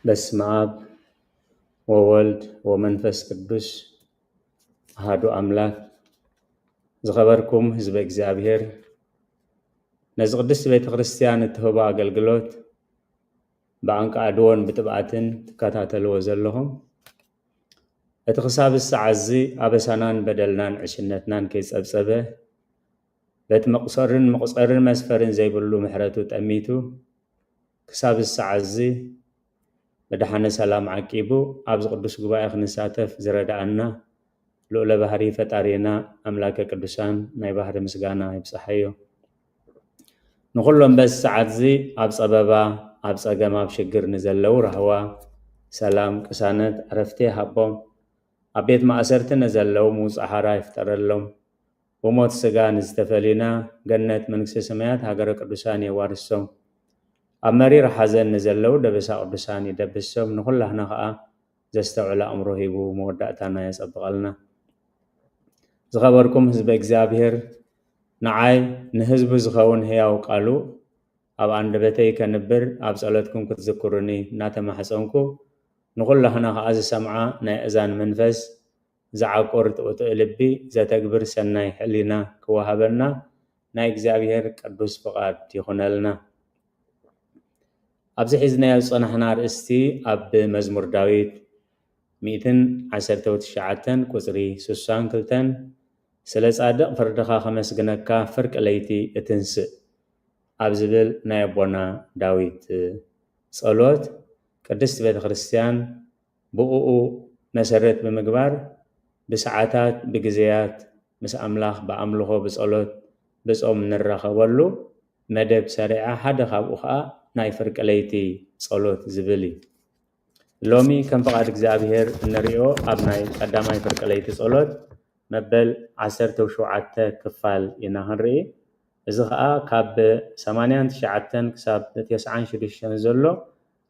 በስመ አብ ወወልድ ወመንፈስ ቅዱስ አሐዱ አምላክ። ዝኸበርኩም ህዝበ እግዚኣብሔር፣ ነዚ ቅድስቲ ቤተ ክርስቲያን እትህቦ ኣገልግሎት ብኣንቃዕድዎን ብጥብኣትን ትከታተልዎ ዘለኹም፣ እቲ ክሳብ ዝሰዓት እዚ ኣበሳናን በደልናን ዕሽነትናን ከይጸብጸበ፣ በቲ መቑሰርን መቑጸርን መስፈርን ዘይብሉ ምሕረቱ ጠሚቱ፣ ክሳብ ዝሰዓት እዚ ብደሓነ ሰላም ዓቂቡ ኣብዚ ቅዱስ ጉባኤ ክንሳተፍ ዝረድኣና ልኡለ ባህሪ ፈጣሪና ኣምላከ ቅዱሳን ናይ ባህሪ ምስጋና ይብጽሓዮ። ንኹሎም በዚ ሰዓት እዚ ኣብ ጸበባ፣ ኣብ ጸገም፣ ኣብ ሽግር ንዘለዉ ራህዋ፣ ሰላም፣ ቅሳነት፣ ዕረፍቲ ይሃቦም። ኣብ ቤት ማእሰርቲ ንዘለዉ ምውጻእ ሓራ ይፍጠረሎም። ብሞት ስጋ ንዝተፈሊና ገነት መንግስተ ሰማያት ሃገረ ቅዱሳን የዋርሶም። ኣብ መሪር ሓዘን ንዘለዉ ደበሳ ቅዱሳን ይደብሶም። ንኹላህና ኸኣ ዘስተውዕል ኣእምሮ ሂቡ መወዳእታና የጸብቐልና። ዝኸበርኩም ህዝበ እግዚኣብሔር፣ ንዓይ ንህዝቡ ዝኸውን ህያው ቃሉ ኣብ ኣንደበተይ ከንብር ኣብ ጸሎትኩም ክትዝክሩኒ እናተማሕጸንኩ፣ ንኹላህና ኸኣ ዝሰምዓ ናይ ኣእዛን መንፈስ ዝዓቁር ጥውጥእ ልቢ ዘተግብር ሰናይ ሕሊና ክወሃበና ናይ እግዚኣብሔር ቅዱስ ፍቓድ ይኹነልና። ኣብዚ ሒዝናዮ ዝጸናሕና ኣርእስቲ ኣብ መዝሙር ዳዊት ሚእትን ዓሰርተ ትሽዓተን ቁጽሪ ስሳን ክልተን፣ ስለ ጻድቕ ፍርድኻ ከመስግነካ ፍርቂ ለይቲ እትንስእ ኣብ ዝብል ናይ ኣቦና ዳዊት ጸሎት ቅድስቲ ቤተ ክርስቲያን ብእኡ መሰረት ብምግባር ብሰዓታት፣ ብግዜያት ምስ ኣምላኽ ብኣምልኾ፣ ብጸሎት፣ ብጾም እንራኸበሉ መደብ ሰሪዓ። ሓደ ካብኡ ኸኣ ናይ ፍርቂ ለይቲ ጸሎት ዝብል እዩ። ሎሚ ከም ፍቓድ እግዚኣብሔር እንሪኦ ኣብ ናይ ቀዳማይ ፍርቂ ለይቲ ጸሎት መበል ዓሰርተ ሸውዓተ ክፋል ኢና ክንርኢ። እዚ ኸኣ ካብ ሰማንያን ትሽዓተን ክሳብ ተስዓን ሽዱሽተን ዘሎ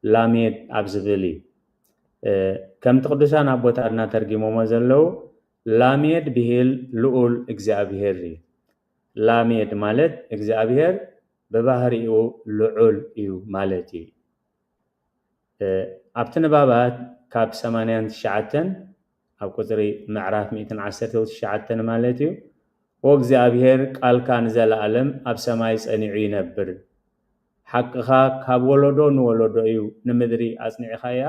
ላሜድ ኣብ ዝብል እዩ። እ፣ ከምቲ ቅዱሳን ኣቦታትና ተርጊሞሞ ዘለዉ፣ ላሜድ ብሂል ልኡል እግዚኣብሔር እዩ። ላሜድ ማለት እግዚኣብሔር ብባህሪኡ ልዑል እዩ ማለት እዩ። እ፣ ኣብቲ ንባባት ካብ ሰማንያን ትሽዓተን ኣብ ቁጽሪ ምዕራፍ ሚእትን ዓሰርተ ትሽዓተን ማለት እዩ። "ኦ እግዚኣብሔር፣ ቃልካ ንዘለኣለም ኣብ ሰማይ ጸኒዑ ይነብር። ሓቅኻ ካብ ወለዶ ንወለዶ እዩ፣ ንምድሪ ኣጽኒዕኻያ፣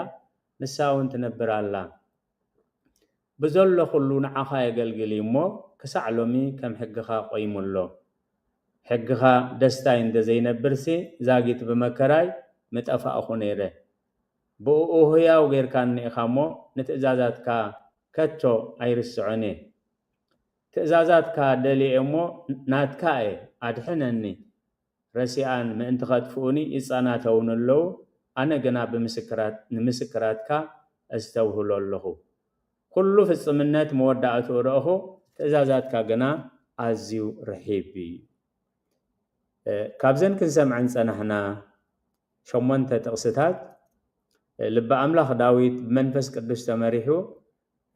ንሳ እውን ትነብር ኣላ። ብዘሎ ኩሉ ንዓኻ የገልግል እዩ እሞ፣ ክሳዕ ሎሚ ከም ሕግኻ ቆይሙ ኣሎ። ሕግኻ ደስታይ እንተ ዘይነብርሲ፣ ዛጊት ብመከራይ ምጠፋእኹ ነይረ። ብእኡ ህያው ጌርካኒ ኢኻ እሞ፣ ንትእዛዛትካ ከቶ ኣይርስዖን እየ። ትእዛዛትካ ደልየ እየ እሞ፣ ናትካ እየ፣ ኣድሕነኒ። ረሲኣን ምእንቲ ኸጥፍኡኒ ይጸናተዉኒ ኣለዉ። ኣነ ግና ብምስክራት-፣ ንምስክራትካ ኣስተብህሎ ኣለኹ። ኩሉ ፍጽምነት መወዳእትኡ ረእኹ፣ ትእዛዛትካ ግና ኣዝዩ ርሒብ እዩ።" እ፣ ካብዘን ክንሰምዐን ጸናሕና ሸሞንተ ጥቕስታት፣ እ፣ ልበ ኣምላኽ ዳዊት ብመንፈስ ቅዱስ ተመሪሑ፣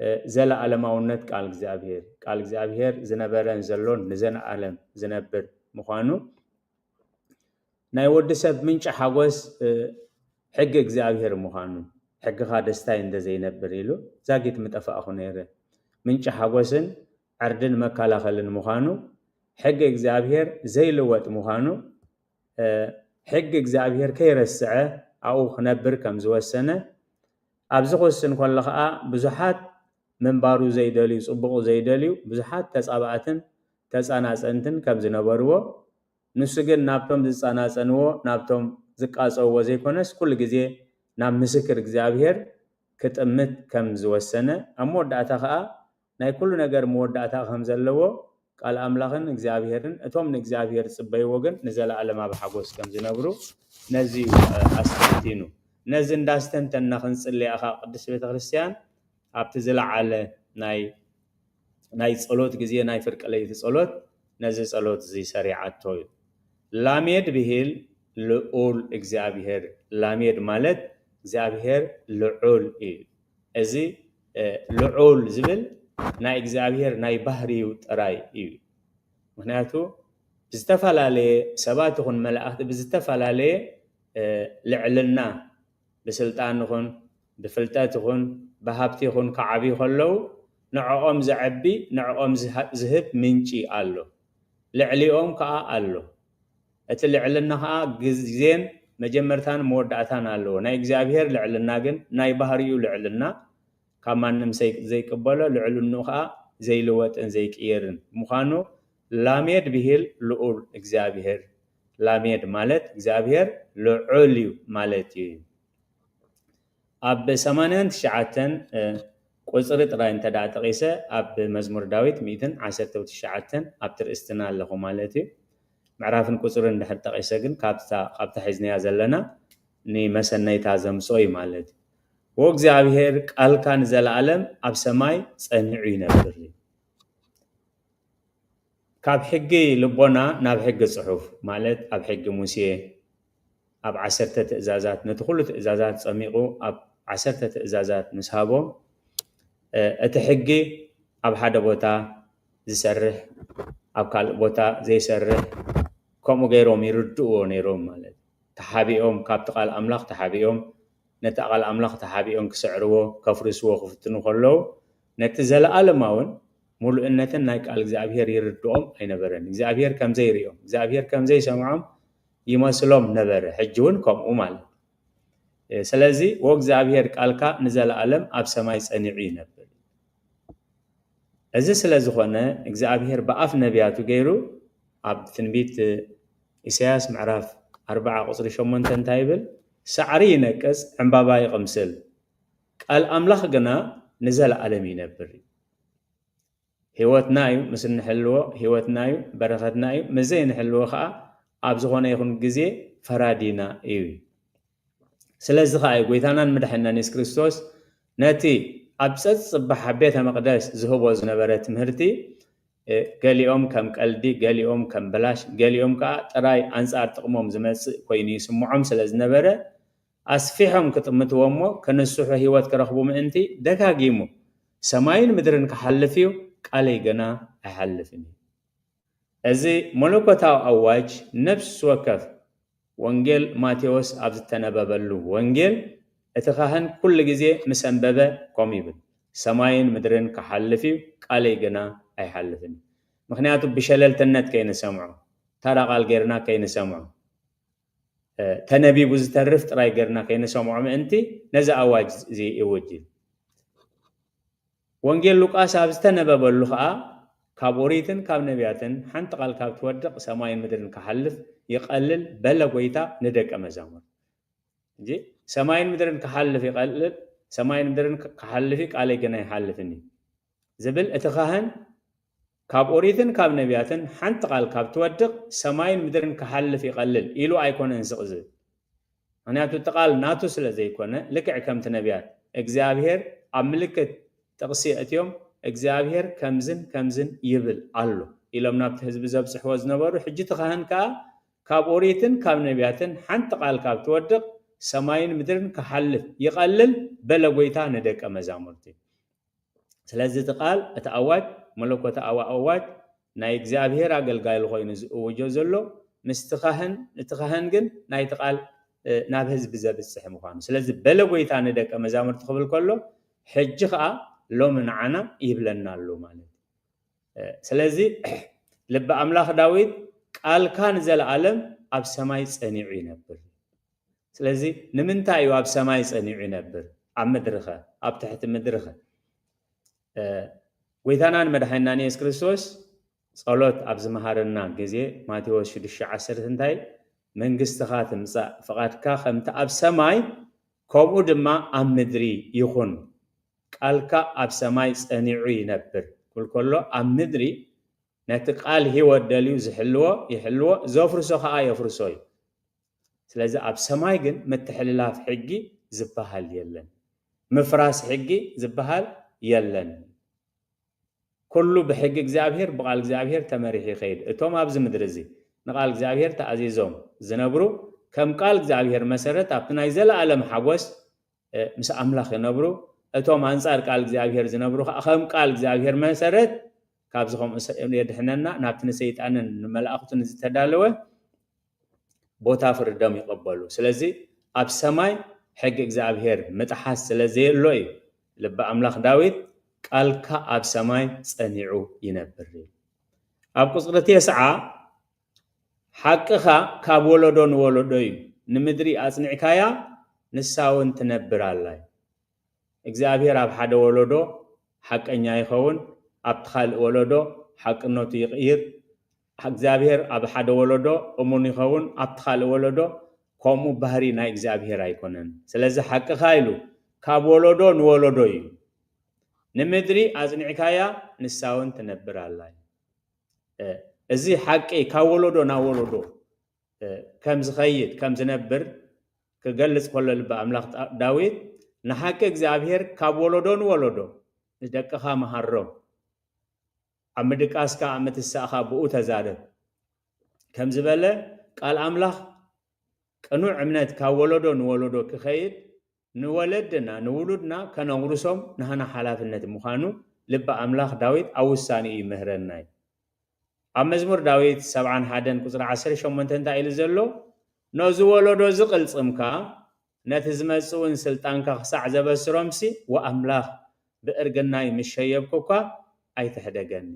እ፣ ዘለኣለማውነት ቃል እግዚኣብሔር፣ ቃል እግዚኣብሔር ዝነበረን ዘሎን ንዘለኣለም ዝነብር ምዃኑ፣ ናይ ወዲ ሰብ ምንጪ ሓጎስ፣ እ፣ ሕጊ እግዚኣብሔር ምዃኑ፣ "ሕግኻ ደስታይ እንደ ዘይነብር" ኢሉ፣ "ዛጊት ምጠፋእኹ ነይረ።" ምንጪ ሓጎስን ዕርድን መከላኸልን ምዃኑ፣ ሕጊ እግዚኣብሔር ዘይልወጥ ምዃኑ፣ እ፣ ሕጊ እግዚኣብሔር ከይረስዐ ኣብኡ ክነብር ከም ዝወሰነ፣ ኣብዚ ክውስን ከሎ ኸኣ ብዙሓት ምንባሩ ዘይደልዩ፣ ጽቡቑ ዘይደልዩ ብዙሓት ተጻባእትን ተጸናጸንትን ከም ዝነበርዎ፣ ንሱ ግን ናብቶም ዝጸናጸንዎ፣ ናብቶም ዝቃጸውዎ ዘይኮነስ፣ ኩሉ ግዜ ናብ ምስክር እግዚኣብሔር ክጥምት ከም ዝወሰነ፣ ኣብ መወዳእታ ኸኣ ናይ ኩሉ ነገር መወዳእታ ከም ዘለዎ፣ ቃል ኣምላኽን እግዚኣብሔርን፣ እቶም ንእግዚኣብሔር ዝጽበይዎ ግን ንዘለኣለማዊ ሓጎስ ከም ዝነብሩ፣ ነዚ እዩ፣ እ፣ ኣስተንቲኑ። ነዚ እንዳስተንተና ክንጽሊ፣ ኣኻ ቅድስት ቤተ ክርስቲያን ኣብቲ ዝለዓለ ናይ፣ ናይ ጸሎት ግዜ፣ ናይ ፍርቂ ለይቲ ጸሎት፣ ነዚ ጸሎት እዚ ሰሪዓቶ እዩ። ላሜድ ብሂል ልዑል እግዚኣብሔር። ላሜድ ማለት እግዚኣብሔር ልዑል እዩ። እዚ፣ እ፣ ልዑል ዝብል ናይ እግዚኣብሔር ናይ ባህሪኡ ጥራይ እዩ። ምኽንያቱ ብዝተፈላለየ ሰባት ይኹን መላእኽቲ ብዝተፈላለየ፣ እ፣ ልዕልና ብስልጣን ይኹን ብፍልጠት ይኹን ብሃብቲ ይኹን ክዓብዩ ከለዉ ንዕኦም ዘዐቢ ንዕኦም ዝሃ- ዝህብ ምንጪ ኣሎ። ልዕሊኦም ከዓ ኣሎ። እቲ ልዕልና ከዓ ግዜን መጀመርታን መወዳእታን ኣለዎ። ናይ እግዚኣብሔር ልዕልና ግን ናይ ባህሪኡ ልዕልና ካብ ማንም ሰይ- ዘይቅበሎ ልዕልንኡ ከዓ ዘይልወጥን ዘይቅየርን ምዃኑ ላሜድ ብሂል ልኡል እግዚኣብሔር ላሜድ ማለት እግዚኣብሔር ልዑል እዩ ማለት እዩ። ኣብ ሰማንያን ትሽዓተን ቁፅሪ ጥራይ እንተ ደኣ ጠቒሰ ኣብ መዝሙር ዳዊት ሚእትን ዓሰርተ ትሽዓተን ኣብቲ ርእስትና ኣለኹ ማለት እዩ። ምዕራፍን ቁፅርን እንድሕር ጠቒሰ ግን ካብታ ካብታ ሒዝናያ ዘለና ንመሰነይታ ዘምፅኦ እዩ ማለት እዩ። ወእግዚኣብሔር ቃልካ ንዘለኣለም ኣብ ሰማይ ጸኒዑ ይነብር እዩ። ካብ ሕጊ ልቦና ናብ ሕጊ ጽሑፍ ማለት ኣብ ሕጊ ሙሴ ኣብ ዓሰርተ ትእዛዛት ነቲ ኩሉ ትእዛዛት ጸሚቑ ኣብ ዓሰርተ ትእዛዛት ምስ ሃቦም እቲ ሕጊ ኣብ ሓደ ቦታ ዝሰርሕ ኣብ ካልእ ቦታ ዘይሰርሕ ከምኡ ገይሮም ይርድእዎ ነይሮም ማለት ተሓቢኦም ካብቲ ቃል ኣምላኽ ተሓቢኦም ነቲ ቃል ኣምላኽ ተሓቢኦም ክስዕርዎ ከፍርስዎ ክፍትኑ ከለዉ ነቲ ዘለኣለማውን ሙሉእነትን ናይ ቃል እግዚኣብሔር ይርድኦም ኣይነበረን እግዚኣብሔር ከምዘይርእዮም እግዚኣብሔር ከምዘይሰምዖም ይመስሎም ነበረ ሕጂ እውን ከምኡ ማለት ስለዚ ወእግዚኣብሔር ቃልካ ንዘለኣለም ኣብ ሰማይ ጸኒዑ ይነብር እዚ ስለ ዝኾነ እግዚኣብሔር ብኣፍ ነቢያቱ ገይሩ ኣብ ትንቢት ኢሳያስ ምዕራፍ ኣርባዓ ቁፅሪ ሸሞንተ እንታይ ይብል ሳዕሪ ይነቅፅ ዕምባባ ይቕምስል ቃል ኣምላኽ ግና ንዘለኣለም ይነብር እዩ ህይወትና እዩ ምስ እንሕልዎ ህይወትና እዩ በረኸትና እዩ ምስ ዘይንሕልዎ ከዓ ኣብ ዝኾነ ይኹን ግዜ ፈራዲና እዩ ስለዚ ከዓ እዩ ጎይታናን መድሓናን የሱስ ክርስቶስ ነቲ ኣብ ፀፅባሕ ቤተ መቅደስ ዝህቦ ዝነበረ ትምህርቲ ገሊኦም ከም ቀልዲ ገሊኦም ከም ብላሽ ገሊኦም ከዓ ጥራይ ኣንፃር ጥቕሞም ዝመፅእ ኮይኑ ይስምዖም ስለ ዝነበረ ኣስፊሖም ክጥምትዎ እሞ ክንስሑ ህይወት ክረኽቡ ምእንቲ ደጋጊሙ ሰማይን ምድርን ክሓልፍ እዩ ቃለይ ግና ኣይሓልፍን እዩ እዚ መለኮታዊ ኣዋጅ ነፍሲ ወከፍ ወንጌል ማቴዎስ ኣብ ዝተነበበሉ ወንጌል እቲ ካህን ኩሉ ግዜ ምስ ኣንበበ ከምኡ ይብል፣ ሰማይን ምድርን ክሓልፍ እዩ፣ ቃለይ ግና ኣይሓልፍን እዩ። ምኽንያቱ ብሸለልትነት ከይንሰምዖ፣ ተራ ቃል ጌርና ከይንሰምዖ፣ ተነቢቡ ዝተርፍ ጥራይ ጌርና ከይንሰምዖ ምእንቲ ነዚ ኣዋጅ እዚ ይውጅ። ወንጌል ሉቃስ ኣብ ዝተነበበሉ ኸኣ ካብ ኦሪትን ካብ ነቢያትን ሓንቲ ቃል ካብ ትወድቕ ሰማይን ምድርን ክሓልፍ ይቐልል በለ ጐይታ ንደቀ መዛሙርቱ። እንጂ ሰማይን ምድርን ክሓልፍ ይቐልል፣ ሰማይን ምድርን ክሓልፍ እዩ፣ ቃለይ ግን ኣይሓልፍን እዩ ዝብል እቲ ካህን ካብ ኦሪትን ካብ ነቢያትን ሓንቲ ቃል ካብ ትወድቕ ሰማይን ምድርን ክሓልፍ ይቐልል ኢሉ ኣይኮነን ስቕ ዝብል። ምኽንያቱ እቲ ቃል ናቱ ስለ ዘይኮነ ልክዕ ከምቲ ነቢያት እግዚኣብሔር ኣብ ምልክት ጥቕሲ ኣእትዮም እግዚኣብሔር ከምዝን ከምዝን ይብል ኣሎ ኢሎም ናብቲ ህዝቢ ዘብፅሕዎ ዝነበሩ ሕጂ እቲ ካህን ከዓ ካብ ኦሪትን ካብ ነቢያትን ሓንቲ ቃል ካብ ትወድቕ ሰማይን ምድርን ክሓልፍ ይቐልል በለ ጎይታ ንደቀ መዛሙርቲ። ስለዚ እቲ ቃል እቲ ኣዋጅ መለኮታዊ ኣዋጅ ናይ እግዚኣብሔር ኣገልጋሊ ኮይኑ ዝእውጆ ዘሎ ምስቲ ካህን እቲ ካህን ግን ናይቲ ቃል ናብ ህዝቢ ዘብፅሕ ምዃኑ ስለዚ በለ ጎይታ ንደቀ መዛሙርቲ ክብል ከሎ ሕጂ ከዓ ሎሚ ንዓና ይብለና ኣሎ ማለት እዩ ስለዚ ልቢ ኣምላኽ ዳዊት ቃልካ ንዘለኣለም ኣብ ሰማይ ፀኒዑ ይነብር ስለዚ ንምንታይ እዩ ኣብ ሰማይ ጸኒዑ ይነብር? ኣብ ምድርኸ? ኣብ ትሕቲ ምድርኸ? ጎይታናን መድሓኒናን የሱስ ክርስቶስ ጸሎት ኣብ ዝመሃረና ግዜ ማቴዎስ ሽዱሽተ ዓሰርተ እንታይ መንግስትኻ ትምጻእ ፍቓድካ ከምቲ ኣብ ሰማይ ከምኡ ድማ ኣብ ምድሪ ይኹን ቃልካ ኣብ ሰማይ ጸኒዑ ይነብር ክብል ከሎ ኣብ ምድሪ ነቲ ቃል ህይወት ደልዩ ዝሕልዎ ይሕልዎ ዘፍርሶ ከዓ የፍርሶ እዩ ስለዚ ኣብ ሰማይ ግን ምትሕልላፍ ሕጊ ዝበሃል የለን ምፍራስ ሕጊ ዝበሃል የለን ኩሉ ብሕጊ እግዚኣብሔር ብቃል እግዚኣብሔር ተመሪሑ ይኸይድ እቶም ኣብዚ ምድሪ እዚ ንቃል እግዚኣብሔር ተኣዚዞም ዝነብሩ ከም ቃል እግዚኣብሔር መሰረት ኣብቲ ናይ ዘለኣለም ሓጎስ ምስ ኣምላኽ ይነብሩ፣ እቶም ኣንጻር ቃል እግዚኣብሔር ዝነብሩ ኸኣ ከም ቃል እግዚኣብሔር መሰረት ካብዚ ከምኡ የድሕነና፣ ናብቲ ንሰይጣንን ንመላእኽቱን ዝተዳለወ ቦታ ፍርዶም ይቐበሉ። ስለዚ ኣብ ሰማይ ሕጊ እግዚኣብሔር ምጥሓስ ስለ ዘየሎ እዩ። ልቢ ኣምላኽ ዳዊት፣ "ቃልካ ኣብ ሰማይ ጸኒዑ ይነብር" እዩ። ኣብ ቁጽሪ ተስዓ፣ "ሓቅኻ ካብ ወለዶ ንወለዶ እዩ፣ ንምድሪ ኣጽኒዕካያ፣ ንሳ እውን ትነብር ኣላ" እዩ። እግዚኣብሔር ኣብ ሓደ ወለዶ ሓቀኛ ይኸውን፣ ኣብቲ ካልእ ወለዶ ሓቅነቱ ይቕይር። እግዚኣብሔር ኣብ ሓደ ወለዶ እሙን ይኸውን፣ ኣብቲ ካልእ ወለዶ ከምኡ ባህሪ ናይ እግዚኣብሔር ኣይኮነን። ስለዚ ሓቅኻ ኢሉ ካብ ወለዶ ንወለዶ እዩ። "ንምድሪ ኣጽኒዕካያ፣ ንሳ እውን ትነብር ኣላ" እዩ። እ፣ እዚ ሓቂ ካብ ወለዶ ናብ ወለዶ፣ እ፣ ከም ዝኸይድ፣ ከም ዝነብር ክገልጽ ከሎ ልቢ ኣምላኽ ዳ-፣ ዳዊት፣ "ንሓቂ እግዚኣብሔር ካብ ወለዶ ንወለዶ ንደቅኻ መሃሮም፣ ኣብ ምድቃስካ፣ ኣብ ምትሳእኻ ብኡ ተዛረብ" ከም ዝበለ፣ ቃል ኣምላኽ ቅኑዕ እምነት ካብ ወለዶ ንወለዶ ክኸይድ፣ ንወለድና፣ ንውሉድና ከነውርሶም ናህና ሓላፍነት ምዃኑ ልቢ ኣምላኽ ዳዊት ኣብ ውሳኔኡ ይምህረና እዩ። ኣብ መዝሙር ዳዊት ሰብዓን ሓደን ቁጽሪ ዓሰርተ ሸሞንተ እንታይ ኢሉ ዘሎ? "ነዚ ወለዶ እዚ ቅልጽምካ፣ ነቲ ዝመጽእ እውን ስልጣንካ ክሳዕ ዘበስሮምሲ፣ ወኣምላኽ፣ ብእርግናይ ምስ ሸየብኩ እኳ ኣይትሕደገኒ።"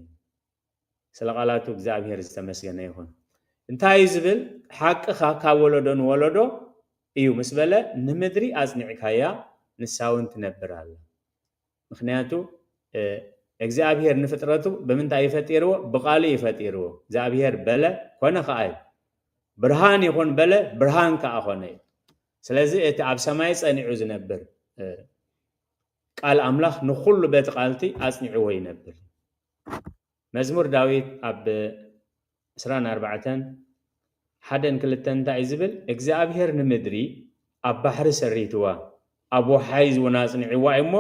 ስለ ቃላቱ እግዚኣብሔር ዝተመስገነ ይኹን። እንታይ እዩ ዝብል? ሓቅኻ ካብ ወለዶ ንወለዶ እዩ ምስ በለ፣ "ንምድሪ ኣጽኒዕካያ፣ ንሳ እውን ትነብር ኣላ።" ምኽንያቱ፣ እ፣ እግዚኣብሔር ንፍጥረቱ ብምንታይ እዩ ፈጢርዎ? ብቃሉ እዩ ፈጢርዎ። እግዚኣብሔር በለ፣ ኮነ ከኣ እዩ። "ብርሃን ይኹን" በለ፣ ብርሃን ከኣ ኾነ እዩ። ስለዚ እቲ ኣብ ሰማይ ጸኒዑ ዝነብር፣ እ፣ ቃል ኣምላኽ ንኹሉ በቲ ቃልቲ ኣጽኒዕዎ ይነብር። መዝሙር ዳዊት ኣብ ዕስራን ኣርባዕተን፣ ሓደን ክልተን እንታይ እዩ ዝብል? "እግዚኣብሔር ንምድሪ ኣብ ባሕሪ ሰሪትዋ፣ ኣብ ወሓይዝ እውን ኣጽኒዕዋ እዩ እሞ፣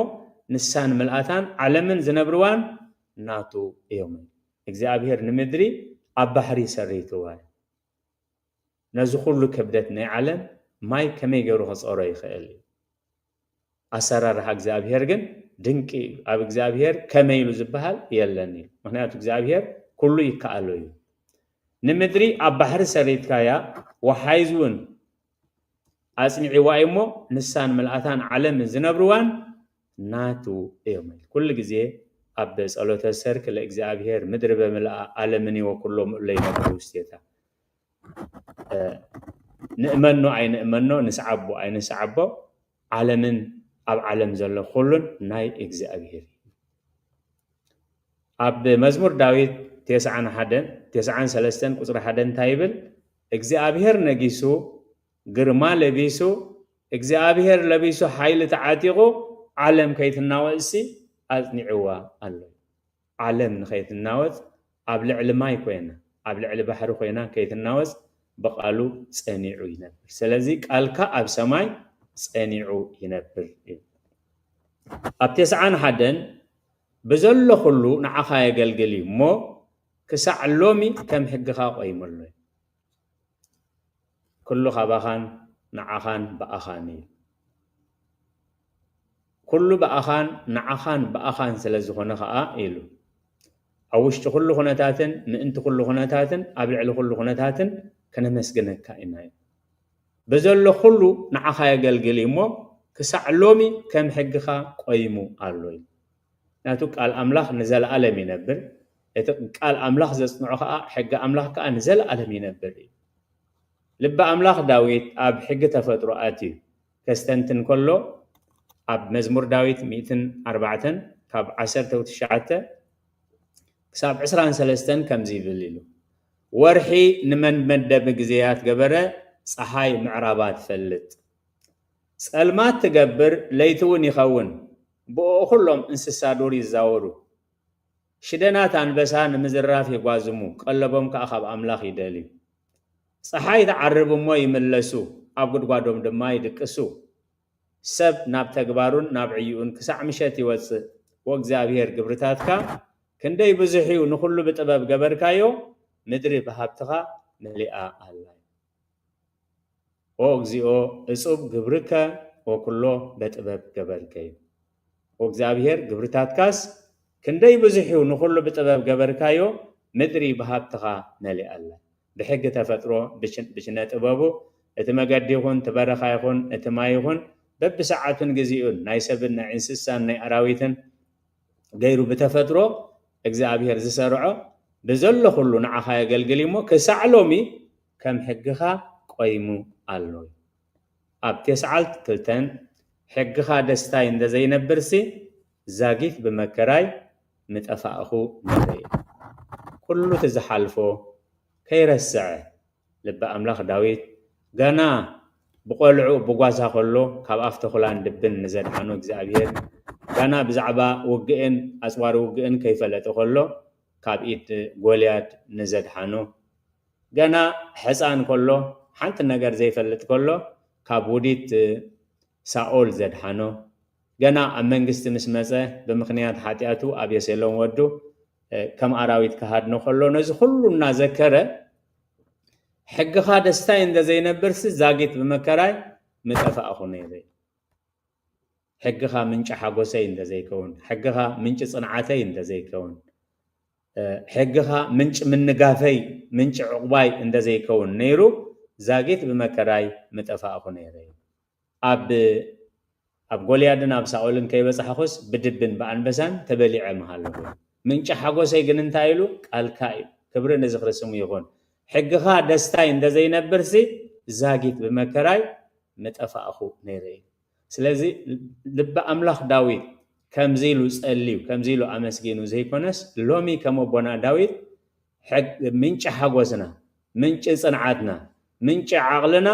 ንሳን ምልኣታን ዓለምን ዝነብርዋን ናቱ እዮም።" እግዚኣብሔር ንምድሪ ኣብ ባሕሪ ሰሪትዋ እዩ። ነዚ ኩሉ ክብደት ናይ ዓለም ማይ ከመይ ገይሩ ክጸሮ ይኽእል እዩ? ኣሰራርሓ እግዚኣብሔር ግን ድንቂ እዩ። ኣብ እግዚኣብሔር ከመይ ኢሉ ዝበሃል የለን እዩ። ምኽንያቱ እግዚኣብሔር ኩሉ ይከኣሎ እዩ። "ንምድሪ ኣብ ባሕሪ ሰሪትካያ፣ ወሓይዝ እውን ኣጽኒዕዋ እዩ እሞ፣ ንሳን ምልኣታን ዓለምን ዝነብርዋን ናቱ እዮም" ኢሉ። ኩሉ ግዜ ኣብ ጸሎተ ሰርክ ለእግዚኣብሔር ምድሪ በምልኣ ዓለምኒ ወኩሎ ምእለ ይነብሩ ውስቴታ። እ፣ ንእመኖ ኣይንእመኖ፣ ንስዓቦ ኣይንስዓቦ፣ ዓለምን ኣብ ዓለም ዘሎ ኩሉን ናይ እግዚኣብሔር እዩ። ኣብ መዝሙር ዳዊት ተስዓን ሓደን፣ ተስዓን ሰለስተን ቁጽሪ ሓደ እንታይ ይብል? "እግዚኣብሔር ነጊሱ፣ ግርማ ለቢሱ፣ እግዚኣብሔር ለቢሱ፣ ሓይሊ ተዓጢቑ፣ ዓለም ከይትናወጽሲ ኣጽኒዕዋ ኣሎ።" ዓለም ንኸይትናወጽ ኣብ ልዕሊ ማይ ኮይና፣ ኣብ ልዕሊ ባሕሪ ኮይና ከይትናወጽ ብቓሉ ጸኒዑ ይነብር። ስለዚ ቃልካ ኣብ ሰማይ ጸኒዑ ይነብር እዩ። ኣብ ተስዓን ሓደን፣ "ብዘሎ ኩሉ ንዓኻ የገልግል እዩ እሞ፣ ክሳዕ ሎሚ ከም ሕግኻ ቆይመሎ እዩ።" ኩሉ ካባኻን ንዓኻን ብኣኻን እዩ። ኩሉ ብኣኻን ንዓኻን ብኣኻን ስለ ዝኾነ ኸኣ ኢሉ፣ ኣብ ውሽጢ ኩሉ ኩነታትን ምእንቲ ኩሉ ኩነታትን ኣብ ልዕሊ ኩሉ ኩነታትን ከነመስግነካ ኢና እዩ። "ብዘሎ ኩሉ ንዓኻ የገልግል እዩ እሞ፣ ክሳዕ ሎሚ ከም ሕግኻ ቆይሙ ኣሎ" እዩ። ናቱ ቃል ኣምላኽ ንዘለኣለም ይነብር። እቲ ቃል ኣምላኽ ዘጽንዖ ኸኣ፣ ሕጊ ኣምላኽ ከኣ ንዘለኣለም ይነብር እዩ። ልቢ ኣምላኽ ዳዊት ኣብ ሕጊ ተፈጥሮ ኣትዩ ከስተንትን ከሎ፣ ኣብ መዝሙር ዳዊት ሚእትን ኣርባዕተን ካብ ዓሰርተ ትሽዓተ ክሳብ ዕስራን ሰለስተን ከምዚ ይብል ኢሉ፣ "ወርሒ ንመን መደብ ግዜያት ገበረ፣ ጸሓይ ምዕራባ ትፈልጥ። ጸልማት ትገብር፣ ለይቲ እውን ይኸውን፣ ብእኡ ኹሎም እንስሳ ዱር ይዛወሩ። ሽደናት ኣንበሳ ንምዝራፍ ይጓዝሙ፣ ቀለቦም ከኣ ካብ ኣምላኽ ይደልዩ። ጸሓይ ትዓርብ እሞ ይምለሱ፣ ኣብ ጉድጓዶም ድማ ይድቅሱ። ሰብ ናብ ተግባሩን ናብ ዕይኡን ክሳዕ ምሸት ይወጽእ። ወእግዚኣብሔር ግብርታትካ ክንደይ ብዙሕ እዩ፣ ንኹሉ ብጥበብ ገበርካዮ፣ ምድሪ ብሃብትኻ መሊኣ ኣላ። ኦ እግዚኦ፣ እጹብ ግብርከ ወኩሎ በጥበብ ገበርከ እዩ። ኦ እግዚኣብሔር፣ ግብርታትካስ ክንደይ ብዙሕ እዩ፣ ንኹሉ ብጥበብ ገበርካዮ፣ ምድሪ ብሃብትኻ መሊኣ ኣላ። ብሕጊ ተፈጥሮ፣ ብች-፣ ብስነ ጥበቡ፣ እቲ መገዲ ይኹን፣ እቲ በረኻ ይኹን፣ እቲ ማይ ይኹን፣ በብሰዓቱን ግዜኡን ናይ ሰብን ናይ እንስሳን ናይ ኣራዊትን ገይሩ ብተፈጥሮ እግዚኣብሔር ዝሰርዖ ብዘሎ ኩሉ ንዓኻ የገልግል እሞ ክሳዕ ሎሚ ከም ሕግኻ ቆይሙ ኣሎ። ኣብ ቴስዓልት ክልተን ሕግኻ ደስታይ እንተዘይነብርሲ ዛጊት ብመከራይ ምጠፋእኹ ነይረ። ኩሉ እቲ ዝሓልፎ ከይረስዐ ልበ ኣምላኽ ዳዊት ገና ብቆልዑ ብጓሳ ከሎ ካብ ኣፍ ተኹላን ድብን ንዘድሓኖ እግዚኣብሔር፣ ገና ብዛዕባ ውግእን ኣጽዋር ውግእን ከይፈለጠ ከሎ ካብ ኢድ ጎልያድ ንዘድሓኖ፣ ገና ሕፃን ከሎ ሓንቲ ነገር ዘይፈልጥ ከሎ ካብ ውዲት ሳኦል ዘድሓኖ፣ ገና ኣብ መንግስቲ ምስ መጸ ብምኽንያት ሓጢኣቱ ኣቤሴሎም ወዱ ከም ኣራዊት ክሃድኖ ከሎ ነዚ ኩሉ እናዘከረ ሕግኻ ደስታይ እንተዘይነብርሲ ዛጊት ብመከራይ ምጠፋእኹ ነይረ። ሕግኻ ምንጪ ሓጎሰይ እንተዘይከውን፣ ሕግኻ ምንጪ ጽንዓተይ እንተዘይከውን፣ ሕግኻ ምንጪ ምንጋፈይ ምንጪ ዕቑባይ እንተዘይከውን ነይሩ ዛጊት ብመከራይ ምጠፋእኹ ነይረ። ኣብ ኣብ ጎልያድን ኣብ ሳኦልን ከይበጻሕኹስ ብድብን ብኣንበሳን ተበሊዐ ምሃለኹ። ምንጪ ሓጎሰይ ግን እንታይ ኢሉ? ቃልካ እዩ። ክብሪ ንዝኽሪ ስሙ ይኹን። ሕግኻ ደስታይ እንተዘይነብርሲ ዛጊት ብመከራይ ምጠፋእኹ ነይረ እዩ። ስለዚ ልቢ ኣምላኽ ዳዊት ከምዚ ኢሉ ጸልዩ ከምዚ ኢሉ ኣመስጊኑ ዘይኮነስ ሎሚ ከም ኣቦና ዳዊት ምንጪ ሓጎስና፣ ምንጪ ጽንዓትና፣ ምንጪ ዓቕልና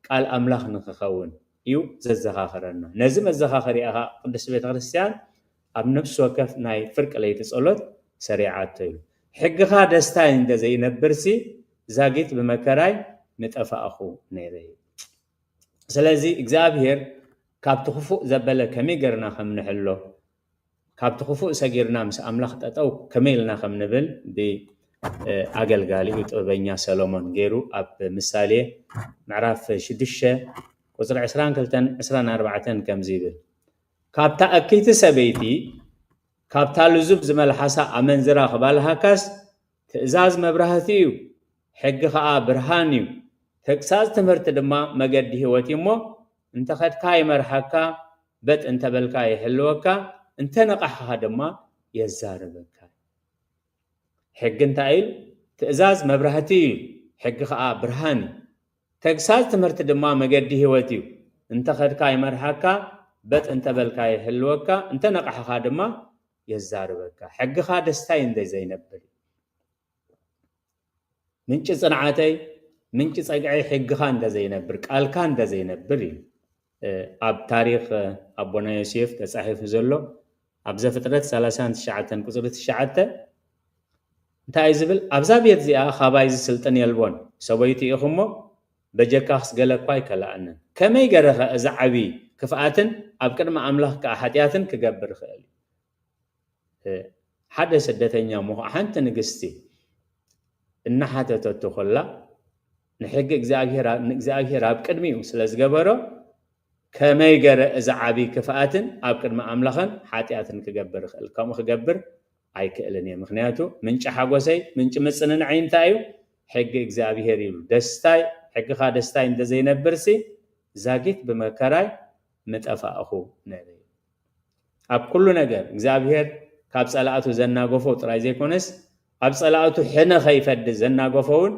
ቃል ኣምላኽ ንክኸውን እዩ ዘዘኻኽረና። ነዚ መዘኻኸሪያ ኸዓ ቅድስቲ ቤተ ክርስቲያን ኣብ ነፍሲ ወከፍ ናይ ፍርቂ ለይቲ ጸሎት ሰሪዓቶ እዩ። ሕግኻ ደስታይ እንተዘይነብርሲ ዛጊት ብመከራይ ምጠፋእኹ ነይረ እዩ። ስለዚ እግዚኣብሔር ካብቲ ክፉእ ዘበለ ከመይ ገርና ከም ንሕሎ ካብቲ ክፉእ ሰጊርና ምስ ኣምላኽ ጠጠው ከመይ ኢልና ከም ንብል ብኣገልጋሊኡ ጥበበኛ ሰሎሞን ገይሩ ኣብ ምሳሌ ምዕራፍ ሽዱሽተ ቁፅሪ ዕስራን ክልተን ዕስራን ኣርባዕተን ከምዚ ይብል፣ ካብታ እክይቲ ሰበይቲ ካብታ ልዙብ ዝመልሓሳ ኣመንዝራ ክባልሃካስ ትእዛዝ መብራህቲ እዩ፣ ሕጊ ኸዓ ብርሃን እዩ። ተግሳጽ ትምህርቲ ድማ መገዲ ህይወት እዩ እሞ፣ እንተ ኸድካ ይመርሓካ፣ በጥ እንተ በልካ ይሕልወካ፣ እንተ ነቓሕኻ ድማ የዛርበካ። ሕጊ እንታይ ኢሉ? ትእዛዝ መብራህቲ እዩ፣ ሕጊ ኸዓ ብርሃን እዩ። ተግሳጽ ትምህርቲ ድማ መገዲ ህይወት እዩ። እንተ ኸድካ ይመርሓካ፣ በጥ እንተ በልካ ይሕልወካ፣ እንተ ነቓሕኻ ድማ የዛርበካ። ሕግኻ ደስታይ እንደ ዘይነብር እዩ። ምንጪ ጽንዓተይ፣ ምንጪ ጸግዐይ ሕግኻ እንደ ዘይነብር፣ ቃልካ እንደ ዘይነብር እዩ። ኣብ ታሪኽ ኣቦና ዮሴፍ ተጻሒፉ ዘሎ ኣብ ዘፍጥረት ሰላሳን ትሽዓተን ቁጽሪ ትሽዓተ እንታይ እዩ ዝብል? ኣብዛ ቤት እዚኣ ካባይ ዝስልጥን የልቦን። ሰበይቱ ኢኹ እሞ በጀካኽስ ገለ እኳ ኣይከላእንን። ከመይ ገረኸ እዚ ዓቢ ክፍኣትን ኣብ ቅድሚ ኣምላኽ ከኣ ሓጢኣትን ክገብር ይኽእል? ሓደ ስደተኛ ምኹ ሓንቲ ንግስቲ እናሓተተቶ ኮላ ንሕጊ እግዚኣብሔር ንእግዚኣብሔር ኣብ ቅድሚኡ ስለ ዝገበሮ ከመይ ገረ እዚ ዓቢ ክፍኣትን ኣብ ቅድሚ ኣምላኽን ሓጢኣትን ክገብር ይኽእል? ከምኡ ክገብር ኣይክእልን እየ። ምኽንያቱ ምንጪ ሓጎሰይ ምንጪ ምጽንናዐይ እንታይ እዩ? ሕጊ እግዚኣብሔር እዩ። ደስታይ ሕግኻ ደስታይ እንተዘይነብርሲ ዛጊት ብመከራይ ምጠፋእኹ ነይረ። ኣብ ኩሉ ነገር እግዚኣብሔር ካብ ጸላእቱ ዘናገፎ ጥራይ ዘይኮነስ ኣብ ጸላእቱ ሕነ ከይፈዲ ዘናገፎ እውን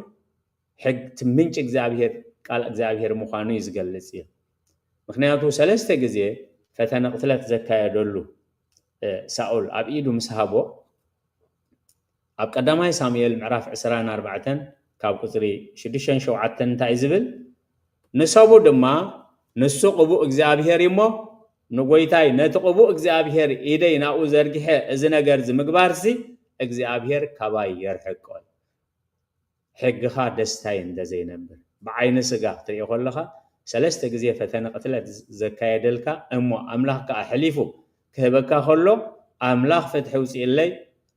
ሕግ እቲ ምንጪ እግዚኣብሔር ቃል እግዚኣብሔር ምዃኑ እዩ ዝገልጽ እዩ። ምክንያቱ ሰለስተ ግዜ ፈተነ ቅትለት ዘካየደሉ ሳኦል ኣብ ኢዱ ምስ ሃቦ ኣብ ቀዳማይ ሳሙኤል ምዕራፍ ዕስራን ኣርባዕተን ካብ ቁፅሪ ሽዱሽተን ሸውዓተን እንታይ ዝብል? ንሰቡ ድማ ንሱ ቅቡእ እግዚኣብሔር እሞ ንጎይታይ ነቲ ቅቡእ እግዚኣብሔር ኢደይ ናብኡ ዘርጊሐ እዚ ነገር ዝምግባርሲ እግዚኣብሔር ካባይ የርሕቆ። ሕግኻ ደስታይ እንተዘይነብር ብዓይኒ ስጋ ክትሪኦ ከለኻ ሰለስተ ግዜ ፈተነ ቅትለት ዘካየደልካ እሞ ኣምላኽ ከዓ ሕሊፉ ክህበካ ከሎ ኣምላኽ ፍትሒ ውፅእለይ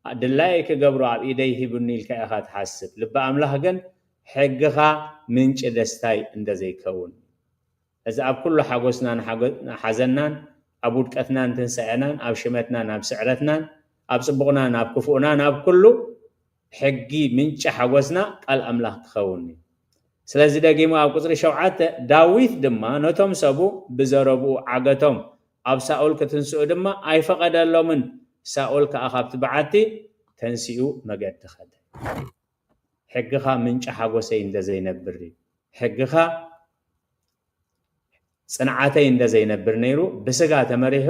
ድላየይ ክገብሮ ኣብ ኢደይ ሂብኒ ኢልካ ኢኻ ትሓስብ። ልቢ ኣምላኽ ግን ሕግኻ ምንጪ ደስታይ እንተዘይከውን እዚ ኣብ ኩሉ ሓጎስናን ሓዘናን ኣብ ውድቀትናን ትንሳኤናን ኣብ ሽመትናን ኣብ ስዕረትናን ኣብ ፅቡቕናን ኣብ ክፉእናን ኣብ ኩሉ ሕጊ ምንጪ ሓጎስና ቃል ኣምላኽ ክኸውን እዩ። ስለዚ ደጊሙ ኣብ ቁጽሪ ሸውዓተ፣ ዳዊት ድማ ነቶም ሰቡ ብዘረብኡ ዓገቶም፣ ኣብ ሳኦል ክትንስኡ ድማ ኣይፈቐደሎምን። ሳኦል ከኣ ካብቲ በዓቲ ተንሲኡ መገዲ ኸደ። ሕግኻ ምንጪ ሓጎሰይ እንደ ዘይነብር እዩ። ሕግኻ ጽንዓተይ እንደ ዘይነብር ነይሩ፣ ብስጋ ተመሪሑ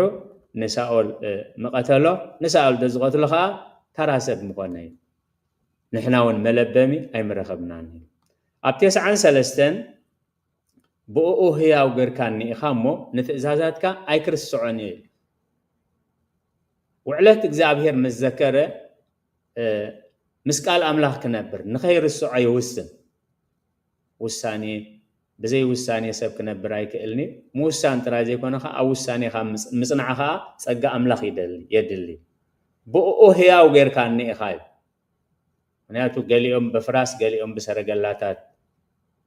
ንሳኦል፣ እ፣ ምቐተሎ። ንሳኦል ዶ ዝቐትሎ ኸኣ ተራ ሰብ ምኾነ እዩ። ንሕና እውን መለበሚ ኣይምረኸብናን እዩ። ኣብ ተስዓን ሰለስተን፣ ብእኡ ህያው ጌርካኒ ኢኻ እሞ ንትእዛዛትካ ኣይክርስዖን እየ። ውዕለት እግዚኣብሔር ምስ ዘከረ፣ እ፣ ምስ ቃል ኣምላኽ ክነብር፣ ንኸይርስዖ ይውስን። ውሳኔ፣ ብዘይ ውሳኔ ሰብ ክነብር ኣይክእልን እዩ። ምውሳን ጥራይ ዘይኮነ ኸዓ፣ ኣብ ውሳኔኻ ምጽ-፣ ምጽናዕ ኸዓ ጸጋ ኣምላኽ ይደሊ-፣ የድሊ። ብእኡ ህያው ጌርካኒ ኢኻ እዩ። ምኽንያቱ ገሊኦም ብፍራስ፣ ገሊኦም ብሰረገላታት፣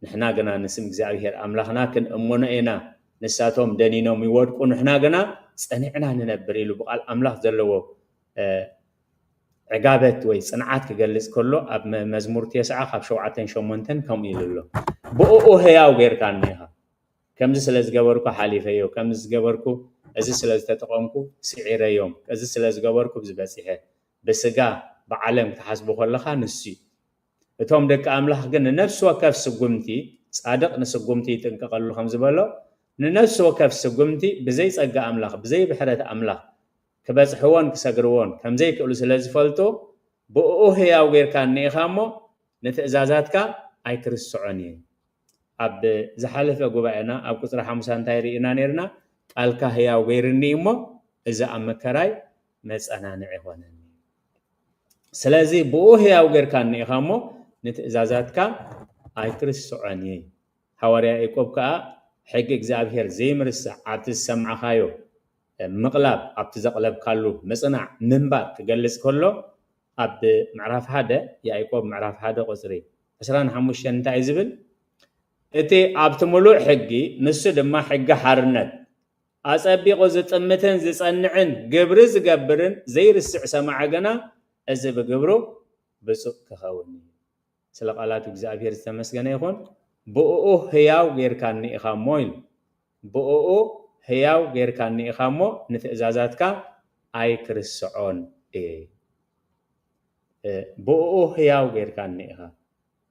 ንሕና ግና ንስም እግዚኣብሔር ኣምላኽና ክንእምኖ ኢና። ንሳቶም ደኒኖም ይወድቁ፣ ንሕና ግና ጸኒዕና ንነብር ኢሉ ብቃል ኣምላኽ ዘለዎ፣ እ፣ ዕጋበት ወይ ጽንዓት ክገልጽ ከሎ፣ ኣብ መ-፣ መዝሙር ተስዓ ካብ ሸውዓተን ሸሞንተን ከምኡ ኢሉ ኣሎ። ብእኡ ህያው ጌርካኒ ኢኻ። ከምዚ ስለ ዝገበርኩ ሓሊፈዮ፣ ከምዚ ዝገበርኩ፣ እዚ ስለ ዝተጠቐምኩ ስዒረዮም፣ እዚ ስለ ዝገበርኩ ኣብዚ በጺሐ። ብስጋ ብዓለም ክትሓስቦ ከለኻ ንሱ እዩ። እቶም ደቂ ኣምላኽ ግን ንነፍሲ ወከፍ ስጉምቲ፣ ጻድቕ ንስጉምቲ ይጥንቀቐሉ ከም ዝበሎ፣ ንነፍሲ ወከፍ ስጉምቲ ብዘይ ጸጋ ኣምላኽ፣ ብዘይ ብሕረት ኣምላኽ ክበጽሕዎን ክሰግርዎን ከም ዘይክእሉ ስለ ዝፈልጡ፣ ብእኡ ህያው ጌርካኒ ኢኻ እሞ ንትእዛዛትካ ኣይክርስዖን እየ። ኣብ ዝሓለፈ ጉባኤና ኣብ ቁጽሪ ሓሙሳ እንታይ ርኢና ነይርና? ቃልካ ህያው ገይርኒ እሞ እዚ ኣብ መከራይ መጸናንዒ ኾነኒ። ስለዚ ብኡ ህያው ጌርካኒ ኢኻ እሞ ንትእዛዛትካ ኣይክርስዖን እየ። ሃዋርያ ያዕቆብ ከኣ ሕጊ እግዚኣብሔር ዘይምርሳዕ ኣብቲ ዝሰማዕካዮ ምቕላብ፣ ኣብቲ ዘቕለብካሉ ምጽናዕ፣ ምንባር ክገልጽ ከሎ ኣብ ምዕራፍ ሓደ፣ ያዕቆብ ምዕራፍ ሓደ ቁጽሪ ዕስራን ሓሙሽተን እንታይ እዩ ዝብል? እቲ ኣብቲ ምሉእ ሕጊ፣ ንሱ ድማ ሕጊ ሓርነት፣ ኣጸቢቑ ዝጥምትን ዝጸንዕን ግብሪ ዝገብርን ዘይርስዕ ሰማዒ ግና፣ እዚ ብግብሩ ብፁዕ ክኸውን እዩ። ስለ ቃላቱ እግዚኣብሔር ዝተመስገነ ይኹን። ብእኡ ህያው ጌርካኒ ኢኻ እሞ ኢሉ። ብእኡ ህያው ጌርካኒ ኢኻ እሞ ንትእዛዛትካ ኣይክርስዖን እየ። እ፣ ብእኡ ህያው ጌርካኒ ኢኻ።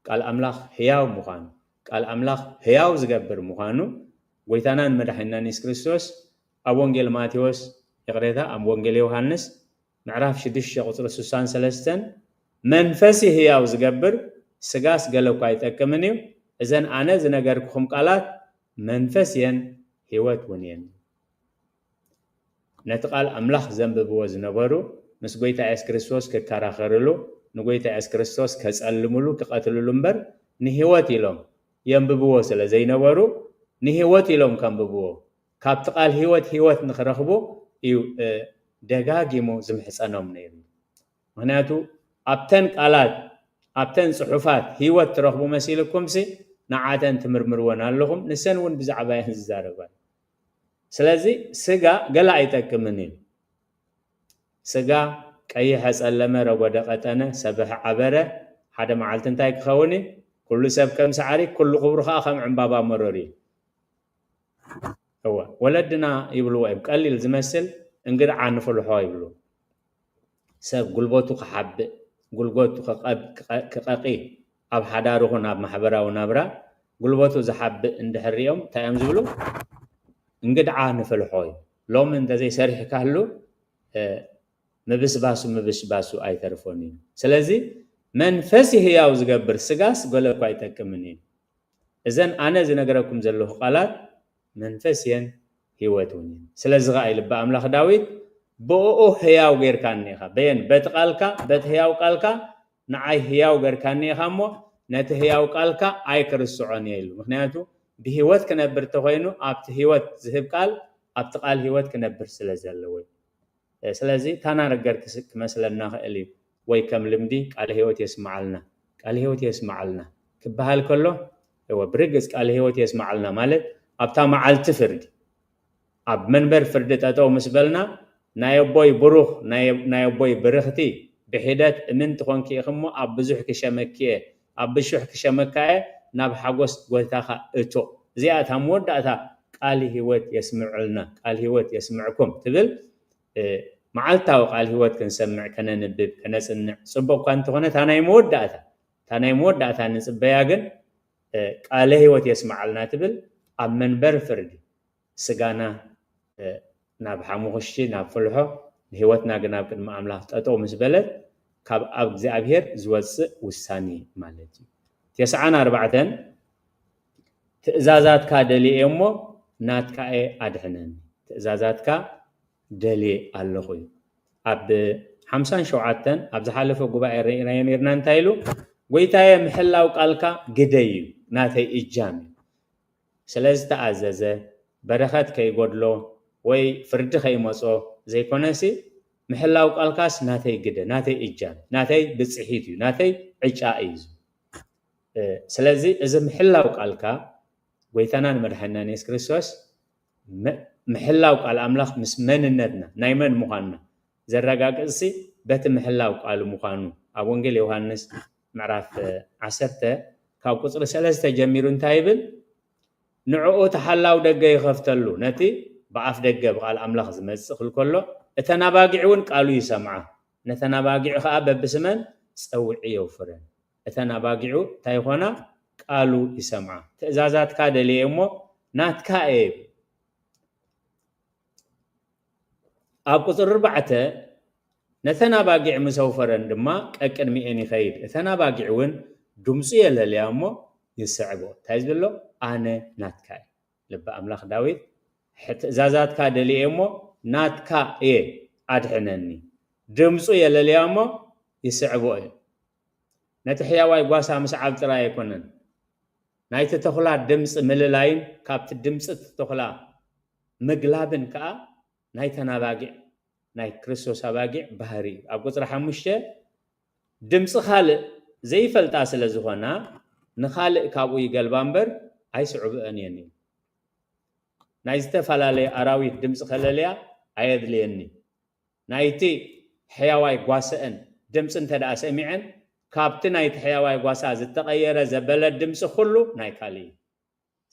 ቃል ኣምላኽ ህያው ምዃኑ፣ ቃል ኣምላኽ ህያው ዝገብር ምዃኑ፣ ጎይታናን መድሓኒናን የሱስ ክርስቶስ ኣብ ወንጌል ማቴዎስ፣ ይቕሬታ፣ ኣብ ወንጌል ዮሃንስ ምዕራፍ ሽዱሽተ ቁጽሪ ስሳን ሰለስተን፣ "መንፈስ እዩ ህያው ዝገብር፣ ስጋስ ገለ እኳ ኣይጠቅምን እዩ። እዘን ኣነ ዝነገርኩኹም ቃላት መንፈስ እየን፣ ህይወት እውን እየን።" ነቲ ቃል ኣምላኽ ዘንብብዎ ዝነበሩ፣ ምስ ጐይታ የሱስ ክርስቶስ ክከራኸርሉ፣ ንጐይታ የሱስ ክርስቶስ ከጸልምሉ፣ ክቐትልሉ እምበር፣ ንህይወት ኢሎም የንብብዎ ስለ ዘይነበሩ፣ ንህይወት ኢሎም ከንብብዎ፣ ካብቲ ቃል ህይወት፣ ህይወት ንኽረኽቡ እዩ፣ እ፣ ደጋጊሙ ዝምሕጸኖም ነይሩ። ምኽንያቱ ኣብተን ቃላት፣ ኣብተን ጽሑፋት ህይወት ትረኽቡ መሲልኩምሲ፣ ንዓተን ትምርምርወን ኣለኹም፣ ንሰን እውን ብዛዕባ እየን ዝዛረባ። ስለዚ ስጋ ገለ ኣይጠቅምን እዩ። ስጋ ቀይሐ ጸለመ፣ ረጎደ ቀጠነ፣ ሰብሐ ዓበረ፣ ሓደ መዓልቲ እንታይ ክኸውን እዩ? ኩሉ ሰብ ከም ሳዕሪ፣ ኩሉ ክብሩ ኸኣ ከም ዕምባባ መሮር እዩ። እወ፣ ወለድና ይብልዎ እዮም፣ ቀሊል ዝመስል እንግድዓ ንፍልሖ ይብሉ። ሰብ ጉልበቱ ክሓብእ፣ ጉልበቱ ክቐብ-፣ ክቐ-፣ ክቐቒ፣ ኣብ ሓዳር ይኹን ኣብ ማሕበራዊ ናብራ ጉልበቱ ዝሓብእ እንድሕር ሪኦም እንታይ እዮም ዝብሉ? እንግድዓ ንፍልሖ እዩ። ሎሚ እንተዘይሰሪሕካሉ፣ እ፣ ምብስባሱ፣ ምብስባሱ ኣይተርፎን እዩ። ስለዚ መንፈስ ህያው ዝገብር፣ ስጋስ ገለ እኳ ኣይጠቅምን እዩ። እዘን ኣነ ዝነግረኩም ዘለኹ ቃላት መንፈስ እየን፣ ህይወት እውን እየን። ስለዚ ኸዓ እዩ ልቢ ኣምላኽ ዳዊት፣ "ብእኡ ህያው ጌርካኒ ኢኻ።" በየን? በቲ ቃልካ፣ በቲ ህያው ቃልካ ንዓይ ህያው ጌርካኒ ኢኻ እሞ፣ ነቲ ህያው ቃልካ ኣይክርስዖን እየ ኢሉ። ምኽንያቱ ብህይወት ክነብር እንተኾይኑ፣ ኣብቲ ህይወት ዝህብ ቃል፣ ኣብቲ ቃል ህይወት ክነብር ስለ ዘለዎ እዩ። እ፣ ስለዚ እታ ነገር ክስ-፣ ክመስለና ኽእል እዩ፣ ወይ ከም ልምዲ ቃለ ህይወት የስምዓልና፣ ቃለ ህይወት የስምዓልና ክበሃል ከሎ፣ እወ፣ ብርግጽ ቃለ ህይወት የስምዓልና ማለት ኣብታ መዓልቲ ፍርዲ፣ ኣብ መንበር ፍርዲ ጠጠው ምስ በልና፣ ናይ ኣቦይ ብሩኽ፣ ናይ፣ ናይ ኣቦይ ብርኽቲ፣ ብሒደት እምንቲ ኾንኪ ኢኺ እሞ ኣብ ብዙሕ ክሸመኪ እየ፣ ኣብ ብሹሕ ክሸመካ እየ፣ ናብ ሓጎስ ጎይታኻ እቶ። እዚኣ እታ መወዳእታ ቃል ህይወት የስምዕልና፣ ቃል ህይወት የስምዕኩም ትብል። እ፣ መዓልታዊ ቃል ህይወት ክንሰምዕ፣ ከነንብብ፣ ከነጽንዕ ጽቡቕ እኳ እንተኾነ፣ እታ ናይ መወዳእታ፣ እታ ናይ መወዳእታ ንጽበያ ግን፣ እ፣ ቃለ ህይወት የስምዓልና ትብል። ኣብ መንበር ፍርዲ ስጋና፣ እ፣ ናብ ሓሙኽሽቲ፣ ናብ ፍልሖ፣ ንህይወትና ግን ኣብ ቅድሚ ኣምላኽ ጠጠው ምስ በለት፣ ካብ ኣብ እግዚኣብሔር ዝወጽእ ውሳኔ ማለት እዩ። ተስዓን ኣርባዕተን፣ ትእዛዛትካ ደልየ እየ እሞ ናትካ እየ ኣድሕነኒ። ትእዛዛትካ ደልየ ኣለኹ እዩ። ኣብ ሓምሳን ሸውዓተን ኣብ ዝሓለፈ ጉባኤ ርኢናዮ ነርና። እንታይ ኢሉ? ጎይታየ፣ ምሕላው ቃልካ ግደይ እዩ፣ ናተይ እጃም እዩ። ስለ ዝተኣዘዘ በረኸት ከይጎድሎ ወይ ፍርዲ ከይመጾ ዘይኮነሲ፣ ምሕላው ቃልካስ ናተይ ግደ፣ ናተይ እጃም፣ ናተይ ብጽሒት እዩ፣ ናተይ ዕጫ እዩ። እ፣ ስለዚ እዚ ምሕላው ቃልካ፣ ጎይታናን መድሓኒናን የሱስ ክርስቶስ፣ ም-፣ ምሕላው ቃል ኣምላኽ ምስ መንነትና፣ ናይ መን ምዃንና ዘረጋግጽሲ በቲ ምሕላው ቃሉ ምዃኑ። ኣብ ወንጌል ዮሃንስ ምዕራፍ፣ እ፣ ዓሰርተ ካብ ቁጽሪ ሰለስተ ጀሚሩ እንታይ ይብል? ንዕኡ እቲ ሓላው ደገ ይኸፍተሉ፣ ነቲ ብኣፍ ደገ ብቓል ኣምላኽ ዝመጽእ ክል ከሎ፣ እተን ኣባጊዕ እውን ቃሉ ይሰምዓ፣ ነተን ኣባጊዕ ኸኣ በብስመን ጸውዒ የውፍረን። እተን ኣባጊዑ እንታይ ይኾና? ቃሉ ይሰምዓ። ትእዛዛትካ ደልየ እሞ ናትካ እየ። ኣብ ቁጽሪ ኣርባዕተ፣ ነተን ኣባጊዕ ምስ ኣውፈረን ድማ ቀቅድሚኤን ይኸይድ። እተን ኣባጊዕ እውን ድምፁ የለልያ እሞ ይስዕቦ። እንታይ ዝብሎ? ኣነ ናትካ እየ። ልቢ ኣምላኽ ዳዊት፣ "ሕ-፣ ትእዛዛትካ ደልየ እሞ ናትካ እየ፣ ኣድሕነኒ። ድምፁ የለልያ እሞ ይስዕቦ እየ።" ነቲ ሕያዋይ ጓሳ ምስዓብ ጥራይ ኣይኮነን። ናይቲ ተኹላ ድምፂ ምልላይን ካብቲ ድምፂ እቲ ተኹላ ምግላብን ከኣ ናይተን ኣባጊዕ፣ ናይ ክርስቶስ ኣባጊዕ ባህሪ እዩ። ኣብ ቁጽሪ ሓሙሽተ፣ ድምፂ ካልእ ዘይፈልጣ ስለ ዝኾና፣ ንኻልእ ካብኡ ይገልባ እምበር ኣይስዕብኦን እየን እዩ። ናይ ዝተፈላለየ ኣራዊት ድምፂ ከለልያ ኣየድልየኒ። ናይቲ ሕያዋይ ጓሰአን ድምፂ እንተ ደኣ ሰሚዐን፣ ካብቲ ናይቲ ሕያዋይ ጓሳ ዝተቐየረ ዘበለ ድምፂ ኩሉ ናይ ካልእ እዩ።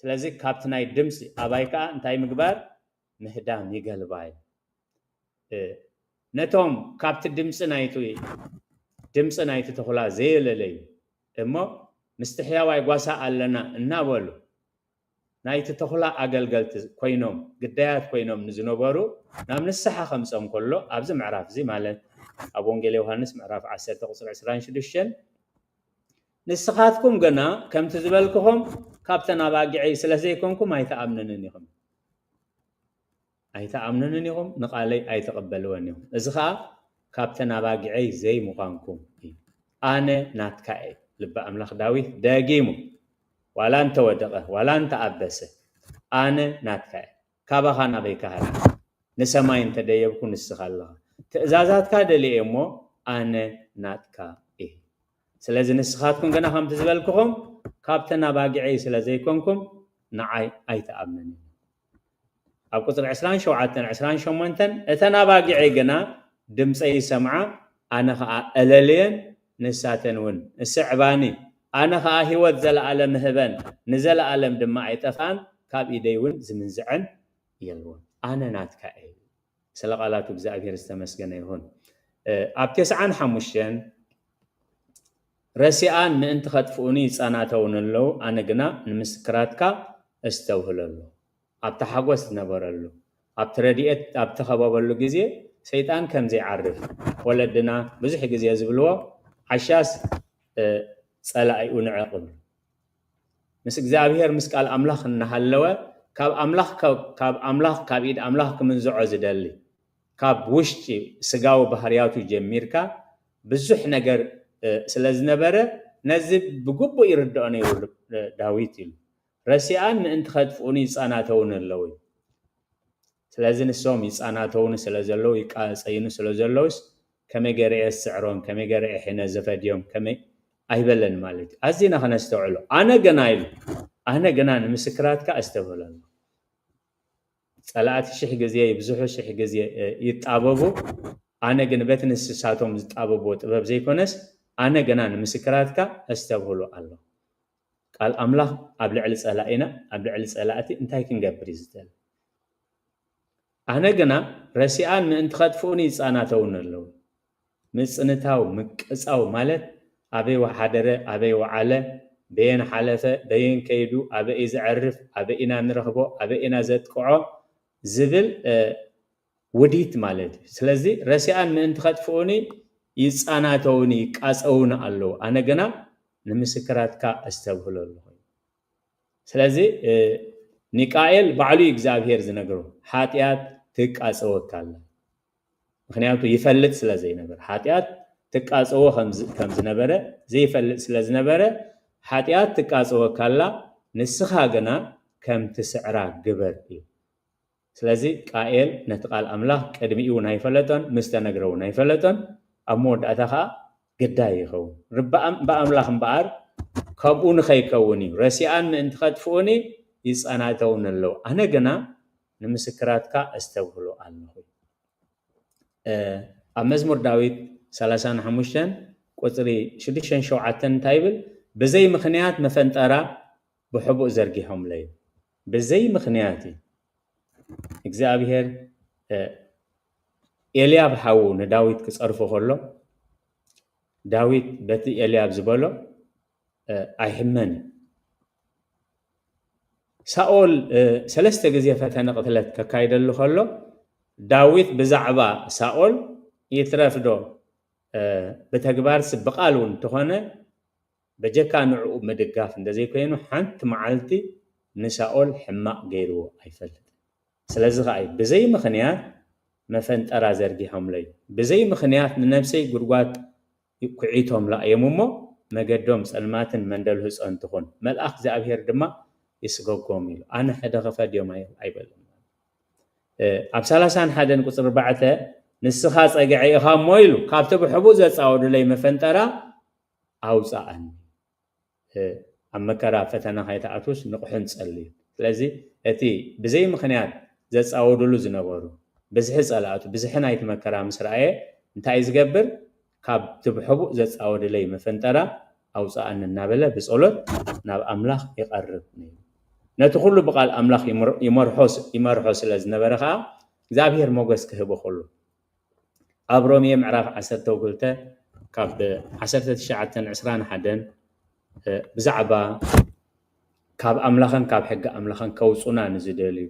ስለዚ ካብቲ ናይ ድምፂ ኣባይ ከኣ እንታይ ምግባር? ምህዳም፣ ይገልባ እዩ። እ፣ ነቶም ካብቲ ድምፂ ናይቲ፣ ድምፂ ናይቲ ተኹላ ዘየለለዩ እሞ ምስቲ ሕያዋይ ጓሳ ኣለና እናበሉ ናይቲ ተኹላ ኣገልገልቲ ኮይኖም፣ ግዳያት ኮይኖም ንዝነበሩ ናብ ንስሓ ከምፀም ከሎ፣ ኣብዚ ምዕራፍ እዚ ማለት ኣብ ወንጌል ዮሃንስ ምዕራፍ ዓሰርተ ቁፅሪ ዕስራን ሽዱሽተን፣ "ንስኻትኩም ግና ከምቲ ዝበልኩኹም ካብተን ኣባጊዐይ ስለ ዘይኮንኩም ኣይትኣምኑንን ኢኹም። ኣይትኣምኑንን ኢኹም፣ ንቓለይ ኣይትቕበልወን ኢኹም። እዚ ኸኣ ካብተን ኣባጊዐይ ዘይምዃንኩም እዩ። ኣነ ናትካ እየ።" ልቢ ኣምላኽ ዳዊት ደጊሙ፣ ዋላ እንተወደቐ፣ ዋላ እንተኣበሰ፣ "ኣነ ናትካ እየ። ካባኻ ናበይ ክሃድም? ንሰማይ እንተደየብኩ ንስኻ ኣለኻ። ትእዛዛትካ ደልየ እሞ ኣነ ናትካ እየ። ስለዚ ንስኻትኩም ግና ከምቲ ዝበልኩኹም ካብተን ኣባጊዐይ ስለ ዘይኮንኩም ንዓይ ኣይትኣምኑን ኢኹም።" ኣብ ቁጽሪ ዕስራን ሸውዓተን ዕስራን ሸሞንተን፣ "እተን ኣባጊዐይ ግና ድምፀይ ይሰምዓ፣ ኣነ ኸኣ እለልየን፣ ንሳተን እውን እስዕባኒ፣ ኣነ ኸኣ ህይወት ዘለኣለም እህበን፣ ንዘለኣለም ድማ ኣይጠፍኣን፣ ካብ ኢደይ እውን ዝምንዝዐን የልቦን። ኣነ ናትካ እየ።" ስለ ቃላቱ እግዚኣብሔር ዝተመስገነ ይኹን። እ፣ ኣብ ተስዓን ሓሙሽተን፣ "ረሲኣን ምእንቲ ኸጥፍኡኒ ይጸናተውኒ ኣለዉ፣ ኣነ ግና ንምስክራትካ እስተውህለሉ።" ኣብቲ ሓጎስ ዝነበረሉ፣ ኣብቲ ረድኤት ኣብ ተኸበበሉ ግዜ ሰይጣን ከም ዘይዓርፍ፣ ወለድና ብዙሕ ግዜ ዝብልዎ፣ "ዓሻስ፣ እ፣ ጸላኢኡ ንዕቕ" ይብሉ። ምስ እግዚኣብሔር፣ ምስ ቃል ኣምላኽ እናሃለወ፣ ካብ ኣምላኽ፣ ካብ፣ ካብ ኣምላኽ፣ ካብ ኢድ ኣምላኽ ክምንዝዖ ዝደሊ፣ ካብ ውሽጢ ስጋዊ ባህርያቱ ጀሚርካ ብዙሕ ነገር፣ እ፣ ስለ ዝነበረ፣ ነዚ ብግቡእ ይርድኦ ነይሩ፣ እ፣ ዳዊት ኢሉ። "ረሲኣን ምእንቲ ኸጥፍኡኒ ይጻናተውኒ ኣለዉ" እዩ። ስለዚ ንሶም ይጻናተውኒ ስለ ዘለዉ፣ ይቃጸዩኒ ስለ ዘለዉስ፣ ከመይ ገይረ እየ ዝስዕሮም፣ ከመይ ገይረ እየ ሕነ ዘፈድዮም፣ ከመይ ኣይበለን ማለት እዩ። ኣዚና ከነስተውዕሎ። "ኣነ ግና" ኢሉ፣ "ኣነ ግና ንምስክራትካ እስተብህሎ ኣለኹ። ጸላእቲ ሽሕ ግዜ ይብዝሑ፣ ሽሕ ግዜ፣ እ፣ ይጣበቡ፣ ኣነ ግን በቲ ንስሳቶም ዝጣበብዎ ጥበብ ዘይኮነስ፣ ኣነ ግና ንምስክራትካ እስተብህሎ ኣለኹ።" ቃል ኣምላኽ ኣብ ልዕሊ ጸላኢና፣ ኣብ ልዕሊ ጸላእቲ እንታይ ክንገብር እዩ ዝተል ኣነ ግና ረሲኣን ምእንቲ ኸጥፍኡኒ ይጻናተውኒ ኣለዉ። ምጽንታው፣ ምቅጻው ማለት ኣበይ ወሓደረ፣ ኣበይ ወዓለ፣ በየን ሓለፈ፣ በየን ከይዱ፣ ኣበይ እዩ ዘዕርፍ፣ ኣበይ ኢና ንረኽቦ፣ ኣበይ ኢና ዘጥቅዖ ዝብል ውዲት ማለት እዩ። ስለዚ ረሲኣን ምእንቲ ኸጥፍኡኒ ይጻናተውኒ፣ ይቃጸውኒ ኣለዉ። ኣነ ግና ንምስክራትካ እስተብህሎ ኣለኹ። ስለዚ ኒቃኤል ባዕሉ እዩ እግዚኣብሔር ዝነግሮ፣ ሓጢኣት ትቃጸወካ ኣላ። ምክንያቱ ይፈልጥ ስለ ዘይነበረ፣ ሓጢኣት ትቃጸዎ ከም ዝነበረ ዘይፈልጥ ስለ ዝነበረ፣ ሓጢኣት ትቃጸወካ ኣላ፣ ንስኻ ግና ከም ትስዕራ ግበር እዩ። ስለዚ ቃኤል ነቲ ቃል ኣምላኽ ቅድሚኡ እውን ኣይፈለጦን፣ ምስ ተነግረ እውን ኣይፈለጦን። ኣብ መወዳእታ ኸዓ ግዳይ ይኸውን። ርብኣም-፣ ብኣምላኽ እምበኣር ከምኡ ንኸይከውን እዩ። ረሲኣን ምእንቲ ኸጥፍኡኒ ይጸናተውኒ ኣለዉ። ኣነ ግና ንምስክራትካ እስተብህሎ ኣለኹ። እ፣ ኣብ መዝሙር ዳዊት ሰላሳን ሓሙሽተን ቁጽሪ ሽዱሽተን ሸውዓተን እንታይ ይብል? ብዘይ ምኽንያት መፈንጠራ ብሕቡእ ዘርጊሖምለይ። ብዘይ ምኽንያት እዩ። እግዚኣብሔር፣ እ፣ ኤልያብ ሓዉ ንዳዊት ክጸርፎ ከሎ፣ ዳዊት በቲ ኤልያብ ዝበሎ፣ እ፣ ኣይሕመን እዩ። ሳኦል፣ እ፣ ሰለስተ ግዜ ፈተነ ቅትለት ከካይደሉ ከሎ፣ ዳዊት ብዛዕባ ሳኦል ይትረፍ ዶ፣ እ፣ ብተግባርሲ ብቓል እውን እንተኾነ፣ በጀካ ንዕኡ ምድጋፍ እንተዘይኮይኑ፣ ሓንቲ መዓልቲ ንሳኦል ሕማቕ ገይርዎ ኣይፈልጥን። ስለዚ ኸኣ እዩ፣ ብዘይ ምኽንያት መፈንጠራ ዘርጊሖምለይ፣ ብዘይ ምኽንያት ንነብሰይ ጉድጓድ ኩዒቶምላ እዮም እሞ፣ መገዶም ጸልማትን መንደል ህጾን ትኹን፣ መልኣኽ እግዚኣብሔር ድማ ይስገጎም ኢሉ። ኣነ ሕደ ክፈድዮም ኣይ-፣ ኣይበልን። እ፣ ኣብ ሰላሳን ሓደን ቁጽሪ ኣርባዕተ፣ ንስኻ ጸግዒ ኢኻ እሞ ኢሉ፣ ካብቲ ብሕቡእ ዘጻወዱለይ መፈንጠራ ኣውጻኣኒ። እ፣ ኣብ መከራ ፈተና ከይትኣትውስ ንቕሑን ጸልዩ። ስለዚ እቲ ብዘይ ምኽንያት ዘጻወዱሉ ዝነበሩ ብዝሒ ጸላእቱ፣ ብዝሒ ናይቲ መከራ ምስ ረኣየ እንታይ እዩ ዝገብር? ካብቲ ብሕቡእ ዘጻወዱለይ መፈንጠራ ኣውጽኣኒ እናበለ ብጸሎት ናብ ኣምላኽ ይቐርብ ነይሩ። ነቲ ኩሉ ብቓል ኣምላኽ ይምር-፣ ይመርሖ ስ-፣ ይመርሖ ስለ ዝነበረ ኸኣ እግዚኣብሔር ሞገስ ክህቦ ከሎ ኣብ ሮሜ ምዕራፍ ዓሰርተ ክልተ ካብ ዓሰርተ ትሽዓተ ዕስራን ሓደን፣ እ፣ ብዛዕባ ካብ ኣምላኽን ካብ ሕጊ ኣምላኽን ከውጹና ንዝደልዩ፣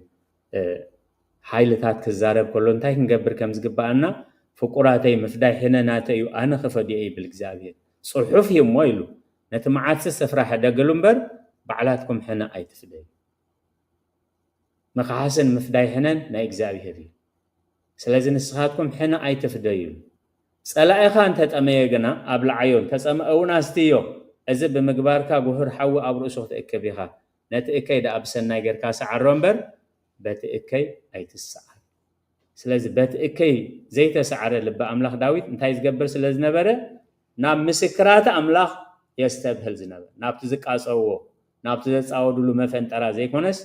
እ፣ ሓይልታት ክዛረብ ከሎ እንታይ ክንገብር ከም ዝግብኣና፣ "ፍቁራተይ፣ ምፍዳይ ሕነ ናተይ እዩ፣ ኣነ ክፈድዮ" ይብል እግዚኣብሔር። ጽሑፍ እዩ እሞ ኢሉ፣ "ነቲ መዓትሲ ስፍራ ሕደግሉ እምበር፣ ባዕላትኩም ሕነ ኣይትፍደዩ። ምኽሓስን ምፍዳይ ሕነን ናይ እግዚኣብሔር እዩ። ስለዚ ንስኻትኩም ሕነ ኣይትፍደዩ። ጸላኢኻ እንተጠመየ ግና ኣብልዓዮ፣ እንተጸምአ እውን ኣስትዮ። እዚ ብምግባርካ ጉሁር ሓዊ ኣብ ርእሱ ክትእክብ ኢኻ። ነቲ እከይ ደኣ ብሰናይ ጌርካ ሰዓሮ እምበር፣ በቲ እከይ ኣይትሰዓር." ስለዚ በቲ እከይ ዘይተሰዓረ ልቢ ኣምላኽ ዳዊት እንታይ ዝገብር ስለ ዝነበረ፣ ናብ ምስክራት ኣምላኽ የስተብህል ዝነበረ፣ ናብቲ ዝቃጸውዎ፣ ናብቲ ዘጻወዱሉ መፈንጠራ ዘይኮነስ፣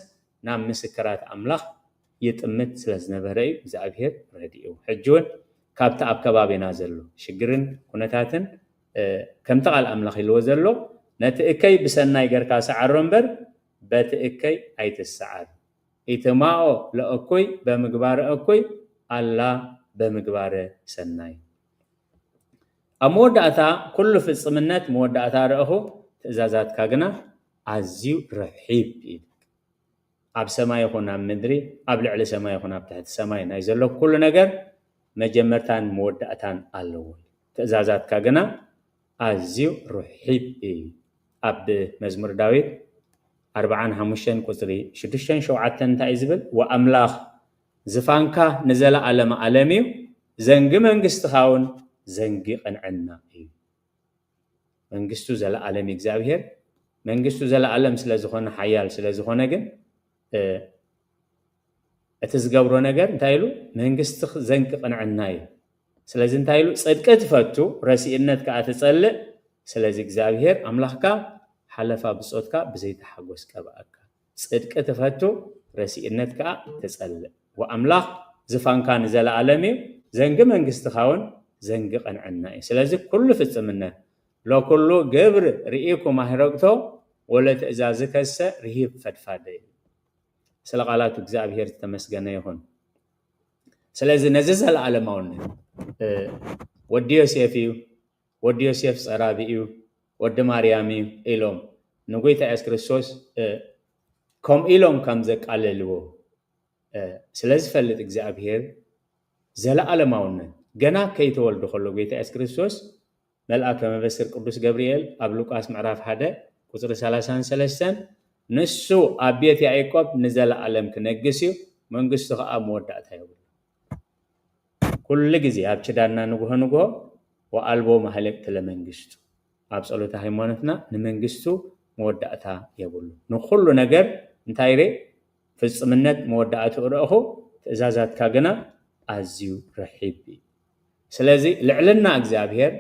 ናብ ምስክራት ኣምላኽ ይጥምት ስለ ዝነበረ እዩ እግዚኣብሔር ረድኡ። ሕጂ እውን ካብቲ ኣብ ከባቢና ዘሎ ሽግርን ኩነታትን፣ እ፣ ከምቲ ቃል ኣምላኽ ኢልዎ ዘሎ፣ "ነቲ እከይ ብሰናይ ጌርካ ሰዓሮ እምበር፣ በቲ እከይ ኣይትሰዓር። ኢትማኦ ለእኩይ በምግባረ እኩይ፣ ኣላ በምግባረ ሰናይ።" ኣብ መወዳእታ ኩሉ ፍጽምነት መወዳእታ ረእኹ፣ ትእዛዛትካ ግና ኣዝዩ ርሒብ እዩ። ኣብ ሰማይ ይኹን ኣብ ምድሪ፣ ኣብ ልዕሊ ሰማይ ይኹን ኣብ ትሕቲ ሰማይ ናይ ዘሎ ኩሉ ነገር መጀመርታን መወዳእታን ኣለዎ። ትእዛዛትካ ግና ኣዝዩ ርሒብ እዩ። ኣብ መዝሙር ዳዊት ኣርብዓን ሓሙሽተን ቁጽሪ ሽዱሽተን ሸውዓተን እንታይ እዩ ዝብል? "ወኣምላኽ ዝፋንካ ንዘለኣለመ ኣለም እዩ፣ ዘንጊ መንግስትኻ እውን ዘንጊ ቅንዕና እዩ።" መንግስቱ ዘለኣለም እዩ እግዚኣብሔር። መንግስቱ ዘለኣለም ስለ ዝኾነ፣ ሓያል ስለ ዝኾነ ግን፣ እ፣ እቲ ዝገብሮ ነገር እንታይ ኢሉ? መንግስቲ ዘንቂ ቅንዕና እዩ። ስለዚ እንታይ ኢሉ? "ጽድቂ ትፈቱ፣ ረሲእነት ከኣ ትጸልእ። ስለዚ እግዚኣብሔር ኣምላኽካ ሓለፋ ብጾትካ ብዘይተሓጎስ ቀብኣካ። ጽድቂ ትፈቱ፣ ረሲእነት ከኣ ትጸልእ። ወኣምላኽ ዝፋንካ ንዘለኣለም እዩ፣ ዘንጊ መንግስትኻ እውን ዘንጊ ቅንዕና እዩ። ስለዚ ኩሉ ፍጽምነት፣ ለኩሉ ግብር ርኢኩ ማህረግቶ፣ ወለትእዛዝከሰ ርሂብ ፈድፋደ እዩ። ስለ ቃላቱ እግዚኣብሔር ዝተመስገነ ይኹን። ስለዚ ነዚ ዘለኣለማውነት ወዲ ዮሴፍ እዩ፣ ወዲ ዮሴፍ ጸራቢ እዩ፣ ወዲ ማርያም እዩ ኢሎም ንጎይታ የሱስ ክርስቶስ ከምኡ ኢሎም ከም ዘቃለልዎ ስለ ዝፈልጥ እግዚኣብሔር ዘለኣለማውነት ገና ከይተወልደ ከሎ ጎይታ የሱስ ክርስቶስ መልኣከ መበስር ቅዱስ ገብርኤል ኣብ ሉቃስ ምዕራፍ ሓደ ቁጽሪ ሰላሳን ሰለስተን ንሱ ኣብ ቤት ያዕቆብ ንዘለኣለም ክነግስ እዩ፣ መንግስቱ ኸኣ መወዳእታ የብሉ። ኩሉ ግዜ ኣብ ችዳና ንግሆ ንግሆ ወኣልቦ ማህለቅቲ ለመንግስቱ ኣብ ጸሎተ ሃይማኖትና ንመንግስቱ መወዳእታ የብሉ። ንኹሉ ነገር እንታይ ሬ ፍጽምነት መወዳእትኡ ረእኹ፣ ትእዛዛትካ ግና ኣዝዩ ርሒብ እዩ። ስለዚ ልዕልና እግዚኣብሔር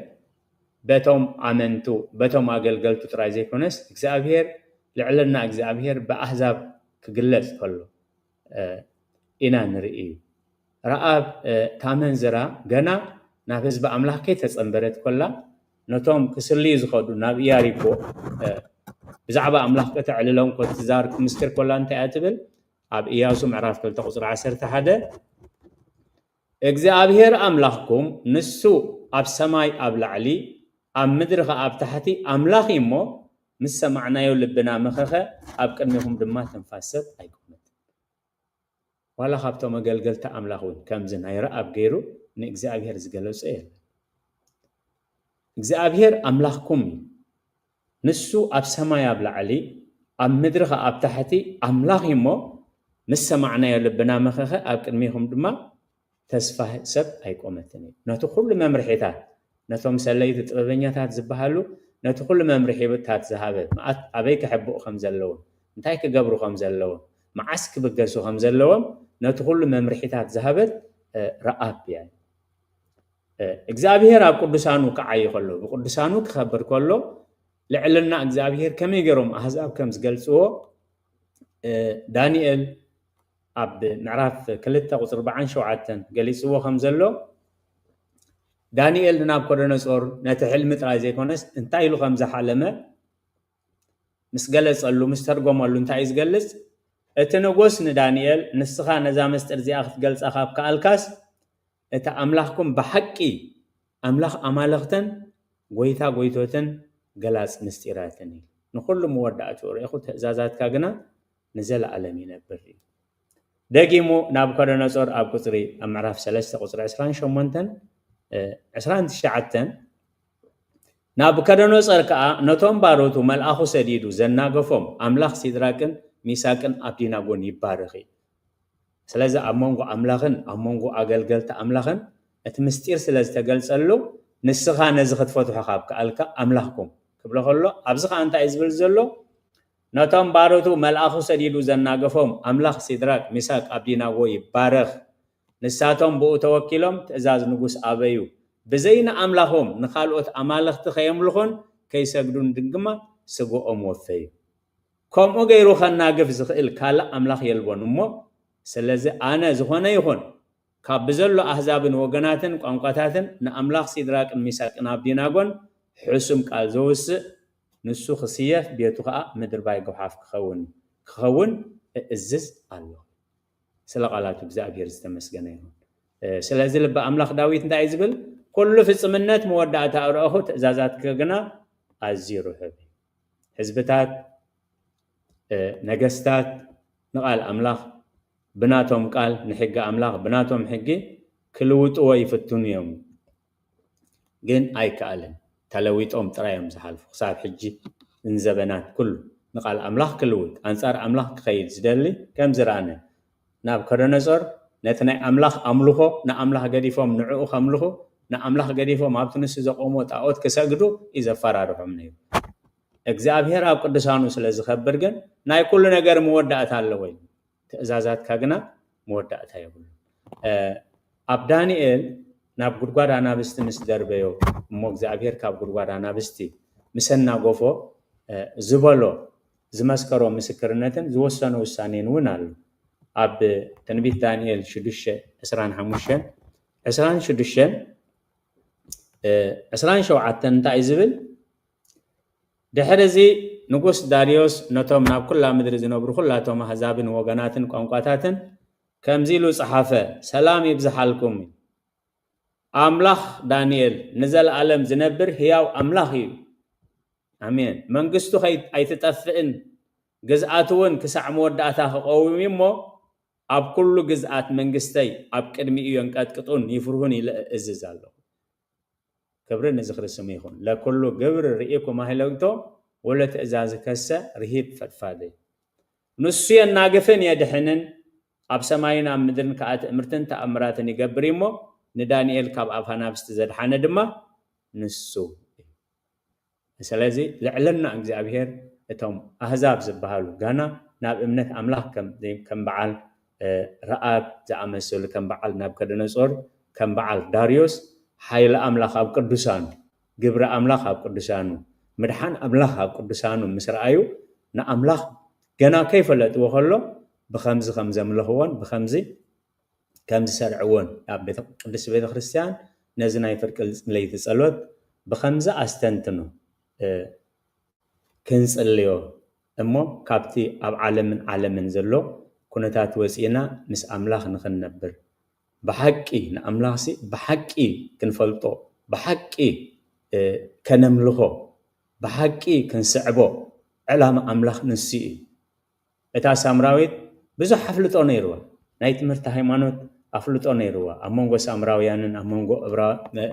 በቶም ኣመንቱ በቶም ኣገልገልቱ ጥራይ ዘይኮነስ እግዚኣብሔር ልዕልና እግዚኣብሔር ብኣህዛብ ክግለጽ ከሎ ኢና ንርኢ እዩ። ረኣብ እታ ኣመንዝራ ገና ናብ ህዝቢ ኣምላኽ ከይተጸንበረት ኮላ ነቶም ክስልዩ ዝኸዱ ናብ ኢያሪኮ ብዛዕባ ኣምላኽ ከተዕልሎም ኮ ትዛር ክምስክር ኮላ እንታይ እያ ትብል? ኣብ ኢያሱ ምዕራፍ ክልተ ቁጽሪ ዓሰርተ ሓደ እግዚኣብሔር ኣምላኽኩም ንሱ ኣብ ሰማይ ኣብ ላዕሊ ኣብ ምድሪ ኸዓ ኣብ ታሕቲ ኣምላኽ እዩ እሞ ምስ ሰማዕናዮ ልብና መኸኸ ኣብ ቅድሚኹም ድማ ትንፋስ ሰብ ኣይኮነት። ዋላ ካብቶም ኣገልገልቲ ኣምላኽ እውን ከምዚ ናይ ረኣብ ገይሩ ንእግዚኣብሔር ዝገለጾ የለን። እግዚኣብሔር ኣምላኽኩም እዩ። ንሱ ኣብ ሰማይ ኣብ ላዕሊ ኣብ ምድሪ ኸዓ ኣብ ታሕቲ ኣምላኽ እዩ እሞ ምስ ሰማዕናዮ ልብና መኸኸ ኣብ ቅድሚኹም ድማ ተስፋ ሰብ ኣይቆመትን እዩ። ነቲ ኩሉ መምርሒታት ነቶም ሰለይቲ ጥበበኛታት ዝበሃሉ ነቲ ኩሉ መምርሒታት ዝሃበ መዓት ኣበይ ክሕብኡ ከም ዘለዎም እንታይ ክገብሩ ከም ዘለዎም መዓስ ክብገሱ ከም ዘለዎም ነቲ ኩሉ መምርሒታት ዝሃበት ረኣብ እያ። እግዚኣብሔር ኣብ ቅዱሳኑ ክዓይ ከሎ ብቅዱሳኑ ክኸብር ከሎ ልዕልና እግዚኣብሔር ከመይ ገይሮም ኣህዛብ ከም ዝገልፅዎ ዳንኤል ኣብ ምዕራፍ ክልተ ቁፅሪ ኣርባዓን ሸውዓተን ገሊፅዎ ከም ዘሎ ዳንኤል ንናቡከደነፆር ነቲ ሕልሚ ጥራይ ዘይኮነስ እንታይ ኢሉ ከም ዝሓለመ ምስ ገለጸሉ ምስ ተርጎመሉ እንታይ እዩ ዝገልጽ? እቲ ንጉስ ንዳንኤል ንስኻ ነዛ ምስጢር እዚኣ ክትገልጻ ካብ ከኣልካስ እቲ ኣምላኽኩም ብሓቂ ኣምላኽ ኣማልኽትን ጎይታ ጎይቶትን ገላጽ ምስጢራትን እዩ። ንኹሉ መወዳእትኡ ርኢኹ ትእዛዛትካ ግና ንዘለኣለም ይነብር እዩ። ደጊሙ ናቡከደነጾር ኣብ ቁጽሪ ኣብ ምዕራፍ ሰለስተ ቁጽሪ ዕስራን ሸሞንተን ዕስራን ትሽዓተን ናቡከደነጾር ከኣ ነቶም ባሮቱ መልኣኹ ሰዲዱ ዘናገፎም ኣምላኽ ሲድራቅን ሚሳቅን ኣብዲናጎን ይባረኽ እዩ። ስለዚ ኣብ መንጎ ኣምላኽን ኣብ መንጎ ኣገልገልቲ ኣምላኽን እቲ ምስጢር ስለ ዝተገልጸሉ ንስኻ ነዚ ክትፈትሖ ካብ ከኣልካ ኣምላኽኩም ክብሎ ከሎ ኣብዚ ከኣ እንታይ እዩ ዝብል ዘሎ? ነቶም ባሮቱ መልኣኹ ሰዲዱ ዘናገፎም ኣምላኽ ሲድራቅ፣ ሚሳቅ፣ ኣብዲናጎ ይባረኽ። ንሳቶም ብኡ ተወኪሎም ትእዛዝ ንጉስ ኣበዩ። ብዘይ ንኣምላኾም ንኻልኦት ኣማልኽቲ ከየምልኹን ከይሰግዱን ድግማ ስግኦም ወፈዩ። ከምኡ ገይሩ ከናግፍ ዝኽእል ካልእ ኣምላኽ የልቦን እሞ፣ ስለዚ ኣነ ዝኾነ ይኹን ካብ ብዘሎ ኣህዛብን ወገናትን ቋንቋታትን ንኣምላኽ ሲድራቅን ሚሳቅን ኣብዲናጎን ሕሱም ቃል ዘውስእ ንሱ ክስየፍ ቤቱ ኸኣ ምድርባይ ጓሓፍ ክኸውን ክኸውን እእዝዝ ኣሎ። ስለ ቃላቱ እግዚኣብሔር ዝተመስገነ ይኹን። ስለዚ ልቢ ኣምላኽ ዳዊት እንታይ እዩ ዝብል? ኩሉ ፍጽምነት መወዳእታ ኣርኣኹ ትእዛዛትከ ግና ኣዝዩ ርሑብ እዩ። ህዝብታት ነገስታት ንቓል ኣምላኽ ብናቶም ቃል ንሕጊ ኣምላኽ ብናቶም ሕጊ ክልውጥዎ ይፍትኑ እዮም። ግን ኣይከኣልን። ተለዊጦም ጥራይ እዮም ዝሓልፉ። ክሳብ ሕጂ ንዘበናት ኩሉ ንቓል ኣምላኽ ክልውጥ፣ ኣንጻር ኣምላኽ ክኸይድ ዝደሊ ከም ዝረኣነ ናቡከደነጾር ነቲ ናይ ኣምላኽ ኣምልኾ ንኣምላኽ ገዲፎም ንዕኡ ከምልኹ ንኣምላኽ ገዲፎም ኣብቲ ንሱ ዘቆሞ ጣኦት ክሰግዱ እዩ ዘፈራርሖም ነይሩ። እግዚኣብሔር ኣብ ቅዱሳኑ ስለ ዝኸብር ግን ናይ ኩሉ ነገር መወዳእታ ኣለዎ እዩ። ትእዛዛትካ ግና መወዳእታ የብሉ። ኣብ ዳንኤል ናብ ጉድጓድ ኣናብስቲ ምስ ደርበዮ እሞ እግዚኣብሔር ካብ ጉድጓድ ኣናብስቲ ምስ ኣናገፎ ዝበሎ ዝመስከሮ ምስክርነትን ዝወሰኖ ውሳኔን እውን ኣሎ። ኣብ ትንቢት ዳንኤል ሽዱሽተ ዕስራን ሓሙሽተን ዕስራን ሽዱሽተን ዕስራን ሸውዓተን እንታይ እዩ ዝብል? ድሕሪ እዚ ንጉስ ዳርዮስ ነቶም ናብ ኩላ ምድሪ ዝነብሩ ኩላቶም ኣህዛብን ወገናትን ቋንቋታትን ከምዚ ኢሉ ጸሓፈ፣ ሰላም ይብዝሓልኩም። ኣምላኽ ዳንኤል ንዘለኣለም ዝነብር ህያው ኣምላኽ እዩ። ኣሜን። መንግስቱ ከይ-፣ ኣይትጠፍእን፣ ግዝኣቱ እውን ክሳዕ መወዳእታ ክቐውም እዩ እሞ፣ ኣብ ኩሉ ግዝኣት መንግስተይ ኣብ ቅድሚኡ የንቀጥቅጡን ይፍርሁን ኢለ እእዝዝ ኣለኹ። ክብሪ ንዝኽሪ ስሙ ይኹን። ለኩሉ ግብር ርኢኩም ኣህለግቶ ወለትእዛዝ ከሰ ርሂብ ፈድፋደ። ንሱ የናግፍን የድሕንን፣ ኣብ ሰማይን ኣብ ምድርን ከኣ ትእምርትን ተኣምራትን ይገብር እዩ እሞ፣ ንዳንኤል ካብ ኣፍ ኣናብስቲ ዘድሓነ ድማ ንሱ እዩ። ስለዚ ልዕልና እግዚኣብሔር እቶም ኣህዛብ ዝበሃሉ ጋና ናብ እምነት ኣምላኽ ከም ከም በዓል፣ እ፣ ረኣብ ዝኣመሰሉ፣ ከም በዓል ናቡከደነጾር፣ ከም በዓል ዳርዮስ፣ ሓይሊ ኣምላኽ ኣብ ቅዱሳኑ፣ ግብሪ ኣምላኽ ኣብ ቅዱሳኑ፣ ምድሓን ኣምላኽ ኣብ ቅዱሳኑ ምስ ረኣዩ፣ ንኣምላኽ ገና ከይፈለጥዎ ከሎ ብኸምዚ ከም ዘምለኽዎን ብኸምዚ ከም ዝሰርዕዎን፣ ኣብ ቤተ-፣ ቅድስቲ ቤተ ክርስቲያን ነዚ ናይ ፍርቂ ለይቲ ጸሎት ብኸምዚ ኣስተንትኖ፣ እ፣ ክንጽልዮ እሞ፣ ካብቲ ኣብ ዓለምን ዓለምን ዘሎ ኩነታት ወጺእና ምስ ኣምላኽ ንኽንነብር፣ ብሓቂ ንኣምላኽሲ ብሓቂ ክንፈልጦ፣ ብሓቂ፣ እ፣ ከነምልኾ፣ ብሓቂ ክንስዕቦ፣ ዕላማ ኣምላኽ ንሱ እዩ። እታ ሳምራዊት ብዙሕ ኣፍልጦ ነይርዋ። ናይ ትምህርቲ ሃይማኖት ኣፍልጦ ነይርዋ። ኣብ መንጎ ሳምራውያንን ኣብ መንጎ እብራ-፣ እ፣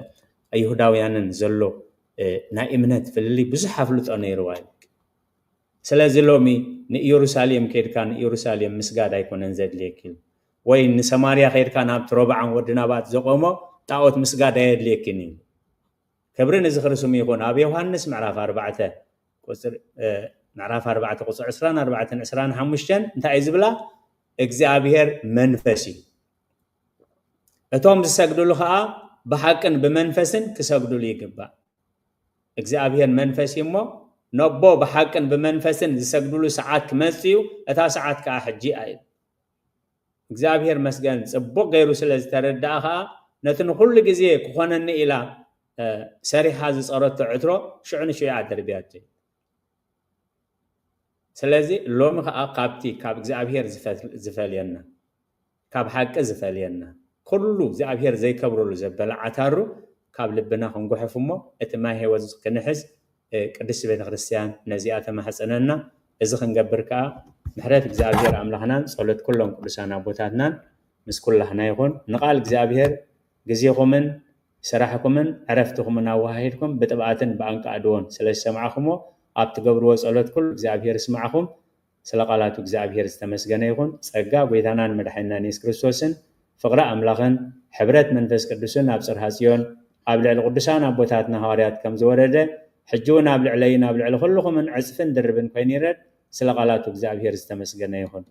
ይሁዳውያንን ዘሎ፣ እ፣ ናይ እምነት ፍልልይ ብዙሕ ኣፍልጦ ነይርዋ እዩ። ስለዚ ሎሚ ንኢየሩሳሌም ከይድካ ንኢየሩሳሌም ምስጋድ ኣይኮነን ዘድልየኪ፣ ወይ ንሰማርያ ከይድካ ናብቲ ሮብዓም ወዲ ናባጥ ዘቆሞ ጣኦት ምስጋድ ኣየድልየኪን እዩ። ክብሪ ንዝኽሪ ስሙ ይኹን። ኣብ ዮሃንስ ምዕራፍ ኣርባዕተ ቁጽሪ፣ እ፣ ምዕራፍ ኣርባዕተ ቁጽሪ ዕስራን ኣርባዕተን ዕስራን ሓሙሽተን እንታይ እዩ ዝብላ? እግዚኣብሔር መንፈስ እዩ። እቶም ዝሰግድሉ ኸኣ ብሓቅን ብመንፈስን ክሰግድሉ ይግባእ። እግዚኣብሔር መንፈስ እዩ እሞ፣ ነቦ ብሓቅን ብመንፈስን ዝሰግድሉ ሰዓት ክመጽእ እዩ፣ እታ ሰዓት ከኣ ሕጂ እያ ኢሉ። እግዚኣብሔር መስገን፣ ጽቡቕ ገይሩ ስለ ዝተረድኣ ኸኣ፣ ነቲ ንኹሉ ግዜ ክኾነኒ ኢላ፣ እ፣ ሰሪሓ ዝጸረቶ ዕትሮ ሽዑ ንሽዑ እያ ደርብያቶ። ስለዚ ሎሚ ኸኣ ካብቲ ካብ እግዚኣብሔር ዝፈ-፣ ዝፈልየና፣ ካብ ሓቂ ዝፈልየና፣ ኩሉ እግዚኣብሔር ዘይከብረሉ ዘበለ ዓታሩ ካብ ልብና ክንጉሕፍ እሞ፣ እቲ ማይ ህይወት ክንሕዝ፣ እ፣ ቅድስቲ ቤተ ክርስቲያን ነዚኣ ተማሕጸነና። እዚ ክንገብር ከኣ ምሕረት እግዚኣብሔር ኣምላኽናን ጸሎት ኩሎም ቅዱሳን ኣቦታትናን ምስ ኩላህና ይኹን። ንቓል እግዚኣብሔር ግዜኹምን ስራሕኩምን ዕረፍትኹምን ኣወሃሂድኩም ብጥብኣትን ብኣንቃዕድዎን ስለ ዝሰማዕኹሞ፣ ኣብ ትገብርዎ ጸሎት ኩሉ እግዚኣብሔር ይስማዕኹም። ስለ ቃላቱ እግዚኣብሔር ዝተመስገነ ይኹን። ጸጋ ጐይታናን መድሓኒናን የሱስ ክርስቶስን ፍቕሪ ኣምላኽን ሕብረት መንፈስ ቅዱስን ኣብ ጽርሃ ጽዮን ኣብ ልዕሊ ቅዱሳን ኣቦታትና ሃዋርያት ከም ዝወረደ፣ ሕጂ እውን ኣብ ልዕለይን ኣብ ልዕሊ ኩልኹምን ዕጽፍን ድርብን ኮይኑ ይረድ። ስለ ቃላቱ እግዚኣብሔር ዝተመስገነ ይኹን።